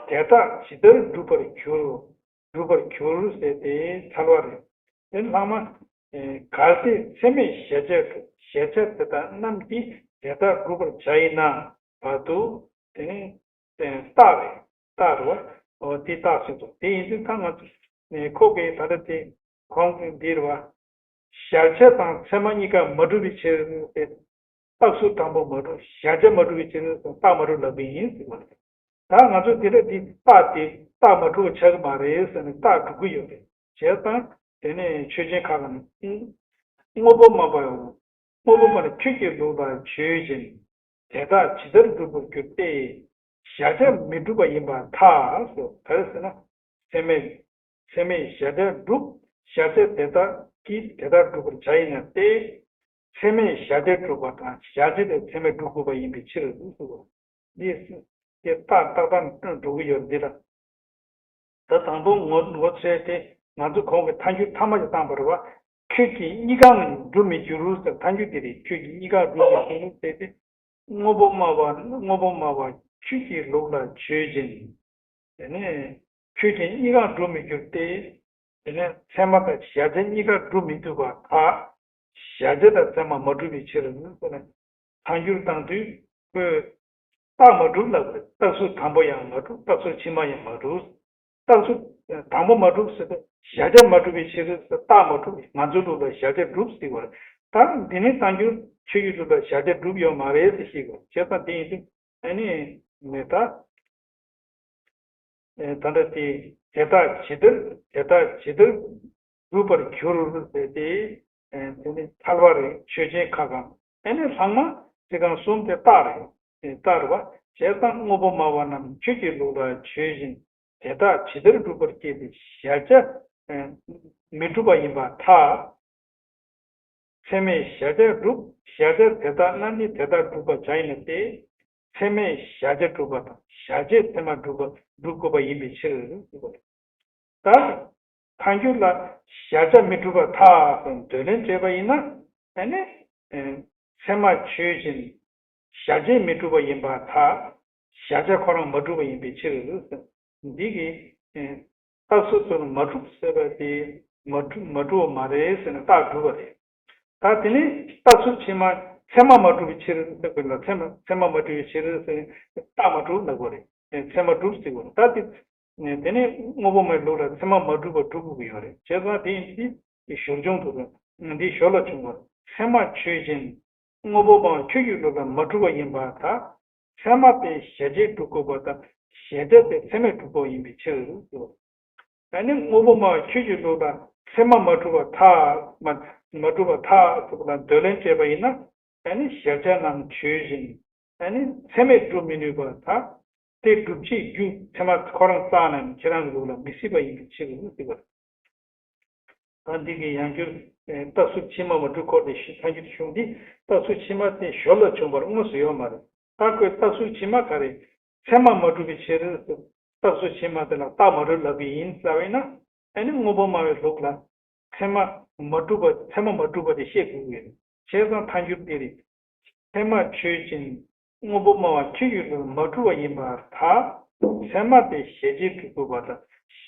དེ་དག་ཇི་ལྟར་འགྲུབ་པར་འགྱུར། འགྲུབ་པར་འགྱུར་ཟེར་དེ་ཐལ་བ་རེད། དེ་ལྷག་མ། ཨེ། གལ་ཏེ་ཚད་མས་གཞལ་བྱ་གྲུབ། གཞལ་བྱ་དེ་དག་རྣམས་ཀྱིས་དེ་ལྟར་གྲུབ་པར་བྱ་ཡིན་ན་བར་དུ། དེ་ནི་རྟགས་རེད། རྟགས་རེད་བ། འོ་དེ་རྟགས་ཟེར་དོ། དེ་ཡིན་དུས་ད་ང་ཚོ་ཁོ་གིས་ད་ལྟ་དེ་གོང་གི་འདི་རེད་བ། གཞལ་བྱ་དང་ཚད་མ་གཉིས་ཀ་མ་གྲུབ་པའི་ཕྱིར་ཏེ། རྟགས་གསལ་དང་པོ་མ་གྲུབ། གཞལ་བྱ་མ་གྲུབ་པའི་ཕྱིར་རྟགས་མ་གྲུབ་ལབ་པ་ཡིན་ཟེར་བ་རེད། ད་ང་ཚོ་དེ་འདྲ་འདི་རྟགས་དེ་རྟགས་མ་གྲུབ་པ་ཆགས་ཀྱི་མ་རེད་ཟེར་ནས་རྟགས་སྒྲུབ་ཀྱི་ཡོད་རེད། བྱས་ཙང་དེ་ནས་ཆོས་ཅན་ཁ་སྐང་ནས། དངོས་པོ་སྨྲ་བ། དངོས་པོ་སྨྲ་བ་ཁྱོད་ཀྱི་ལུགས་ལ་ཆོས་ཅན། དེ་དག་ཇི་ལྟར་འགྲུབ་པར་འགྱུར་ཏེ། གཞལ་བྱ་མི་འགྲུབ་པ་ཡིན་པར་ཐལ། ག་རེ་ཟེར་ན། ཚད་མས། ཚད་མས་གཞལ་བྱ་གྲུབ། གཞལ་བྱ་དེ་དག་གིས་དེ་ལྟར་འགྲུབ་པར་བྱ་ཡིན་ན་སྟེ། ཚད་མས་གཞལ་བྱ་གྲུབ་པ་དང་གཞལ་བྱ་དེ་ཚད་མས་གྲུབ་དགོས་པ་ཡིན་པའི་ཕྱིར་ཟེར་བ། འདི་དེ་རྟགས་ཏག་ཏག་འགྲོ་གི་ཡོད་འདི་ལ། ད་དང་པོ་ངོ་ངོ་ཚ་དེ་ང་ཚོ་གོང་གི་ཐལ་འགྱུར་ཐ་མ་ཞིག་བཏང་པ་རེད་བ། ཁྱོད་ཀྱིས་གཉིས་ཀའང་འགྲུབ་མི་འགྱུར་ཟེར། ཐལ་འགྱུར་དེ་རེད། ཁྱོད་ཀྱིས་གཉིས་ཀ་འགྲུབ་མི་འགྱུར་ཟེར་ཏེ། དངོས་པོ་སྨྲ་བ། དངོས་པོ་སྨྲ་བ་ཁྱོད་ཀྱི་ལུགས་ལ་ཆོས་ཅན། དེ་ནས་ཁྱོད་ཀྱིས་གཉིས་ཀ་འགྲུབ་མི་འགྱུར་ཏེ། དེ་ནས་ཚད་མ་དང་གཞལ་བྱ་གཉིས་ཀ་སྒྲུབ་མི་ཐུབ་པར་ཐལ། གཞལ་བྱ་དང་ཚད་མ་མ་གྲུབ་པའི་ཕྱིར་ཟེར་ནས་ཐལ་འགྱུར་བཏང་དུས་ཁོས་རྟགས་མ་གྲུབ་ལབ་པ་རེད། རྟགས་གསལ་དང་པོ་ཡང་མ་གྲུབ། རྟགས་གསལ་ཕྱི་མ་ཡང་མ་གྲུབ། རྟགས་གསལ་དང་པོ་མ་གྲུབ་ཟེར་ཏེ་གཞལ་བྱ་མ་གྲུབ་པའི་ཕྱིར་ཟེར། རྟགས་མ་གྲུབ། ང་ཚོའི་ལུགས་ལ་གཞལ་བྱ་གྲུབ་ཟེར་བ་རེད། ད་འདི་ནི་ཐལ་འགྱུར་ཁྱོད་ཀྱི་ལུགས་ལ་གཞལ་བྱ་གྲུབ་ཡོད་མ་རེད་ཟེར་ཤེས་དགོས། བྱས་ཙང་དེ་ཡིན་དུས་ཨ་ནི་མེད་ད། ཨེ། ད་ལྟ་དེ་དེ་དག་ཇི་ལྟར་དེ་དག་ཇི་ལྟར་འགྲུབ་པར་འགྱུར་ཟེར་ཏེ། ཨེ། དེ་ནི་ཐལ་བ་རེད། ཆོས་ཅན་ཁ་སྐང་། ཨེ་ནི་ལྷག་མ་ཚིག་རྐང་གསུམ་དེ་རྟགས་རེད། ཨེ། རྟགས་རེད་བ། བྱས་ཙང་དངོས་པོ་སྨྲ་བ་རྣམས་ཁྱོད་ཀྱི་ལུགས་ལ་ཆོས་ཅན། དེ་དག་ཇི་ལྟར་འགྲུབ་པར་སྐྱེས་ཏེ་གཞལ་བྱ། ཨེ། མི་འགྲུབ་པ་ཡིན་པར་ཐལ། ཚད་མས་གཞལ་བྱ་གྲུབ། གཞལ་བྱ་དེ་དག་རྣམས་ཀྱིས་དེ་ལྟར་གྲུབ་པར་བྱ་ཡིན་ན་སྟེ། ཚད་མས་གཞལ་བྱ་གྲུབ་པ་དང་གཞལ་བྱས་ཚད་མ་གྲུབ་པ་གྲུབ་དགོས་པ་ཡིན་པའི་ཕྱིར། ད་ཐལ་འགྱུར་ལ་གཞལ་བྱ་མི་འགྲུབ་པར་ཐལ་ཟེར་འདོད་ལན་སྤྲད་པ་ཡིན་ན། ཨ་ནི་ཚད་མ་ཆོས་ཅན། གཞལ་བྱས་མི་འགྲུབ་པ་ཡིན་པར་ཐལ། གཞལ་བྱ་ཁོ་རང་མ་གྲུབ་པ་ཡིན་པའི་ཕྱིར། འདི་གི་རྟགས་གསལ་ཚུལ་མ་གྲུབ་ཟེར་བ་དེ་མ་གྲུབ་མ་གྲུབ་པ་མ་རེད་ཟེར་ནས་རྟགས་སྒྲུབ་པ་རེད། ད་དེ་ནས་རྟགས་གསལ་ཕྱི་མ་ཚད་མ་མ་གྲུབ་པའི་ཕྱིར་ཟེར་དགོས་ལ། ཚད་མ་ཚད་མ་མ་གྲུབ་པའི་ཕྱིར་ཟེར་ནས་རྟགས་མ་གྲུབ་ལབ་དགོས་རེད། ཚད་མ་གྲུབ་ཟེར་དགོས་རེད། ད་དེ་དེ་ནས་དངོས་པོ་སྨྲ་བའི་ལུགས་ལ་ཚད་མ་མ་གྲུབ་པ་སྒྲུབ་དགོས་ཀྱི་ཡོད་རེད། བྱས་ཙང་དེ་ཡིན་དུས་ཞོར་བྱུང་དུ་འདི་ཞོར་ལ་བྱུང་བ། ཚད་མ་ཆོས་ཅན། དངོས་པོ་སྨྲ་བ་ཁྱོད་ཀྱི་ལུགས་ལ་མ་གྲུབ་པ་ཡིན་པར་ཐལ། ཚད་མ་དེ་གཞལ་བྱས་གྲུབ་དགོས་པ་དང་གཞལ་བྱ་དེ་ཚད་མས་གྲུབ་དགོས་པ་ཡིན་པའི་ཕྱིར། ད་ནི་དངོས་པོ་སྨྲ་བ་ཁྱོད་ཀྱི་ལུགས་ལ་ཚད་མ་མ་གྲུབ་པར་ཐལ། མ་མ་གྲུབ་པར་ཐལ་ཟེར་བ་ལ་འདོད་ལན་སྤྲད་པ་ཡིན་ན། ད་ནི་གཞལ་བྱ་རྣམས་ཆོས་ཅན། ད་ནི་ཚད་མས་གྲུབ་མི་ནུས་པར་ཐལ། དེ་སྒྲུབ་བྱེད་རྒྱུ་ཚད་མ་ཁོ་རང་རྩ་ནས་ཁྱེད་རང་གི་ལུགས་ལ་མི་སྲིད་པ་ཡིན་པའི་ཕྱིར་ཟེར་བ་རེད། ད་འདི་གི་ཡང་བསྐྱར་རྟགས་གསལ་ཕྱི་མ་མ་གྲུབ་སྐོར་དེ་ཞུ་ཐལ་འགྱུར་གཞུང་འདི་རྟགས་གསལ་ཕྱི་མ་དེ་ཞོར་ལ་བྱུང་བར་དངོས་སུ་ཡོད་མ་རེད། ད་ཁོས་རྟགས་གསལ་ཕྱི་མ་ག་རེ། ཚད་མ་མ་གྲུབ་པའི་ཕྱིར། རྟགས་གསལ་ཕྱི་མ་དེ་ལ་རྟགས་མ་གྲུབ་ལབ་ཀྱི་ཡིན་ཟེར་བས་ན། ཨ་ནི་དངོས་པོ་སྨྲ་བའི་ལུགས་ལ་ཚད་མ་མ་གྲུབ་པ་ཚད་མ་མ་གྲུབ་པ་དེ་བཤད་དགོས་ཀྱི་རེད། བྱས་ཙང་ཐལ་འགྱུར་དེ་རེད། ཚད་མ་ཆོས་ཅན། དངོས་པོ་སྨྲ་བ་ཁྱོད་ཀྱི་ལུགས་མ་གྲུབ་པ་ཡིན་པར་ཐལ། ཚད་མ་དེ་གཞལ་བྱས་གྲུབ་དགོས་པ་དང་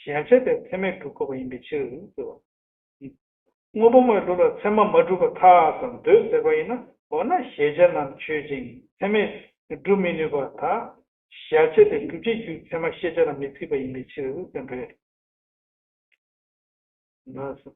གཞལ་བྱ་དེ་ཚད་མས་གྲུབ་དགོས་པ་ཡིན་པའི་ཕྱིར་ཟེར་བ། དངོས་པོ་སྨྲ་བའི་ལུགས་ལ་ཚད་མ་མ་གྲུབ་པར་ཐལ་ཟེར་འདོད་ཟེར་བ་ཡིན་ན། འོ་ན་གཞལ་བྱ་རྣམས་ཆོས་ཅན། ཚད་མས་གྲུབ་མི་ནུས་པར་ཐལ། གཞལ་བྱ་དེ་སྒྲུབ་བྱེད་རྒྱུ་ཚད་མ་ཤེས་བྱ་ལ་མི་ཚིག་པ་ཡིན་པའི་ཕྱིར་ཟེར་འདོད། ལགས་སོ།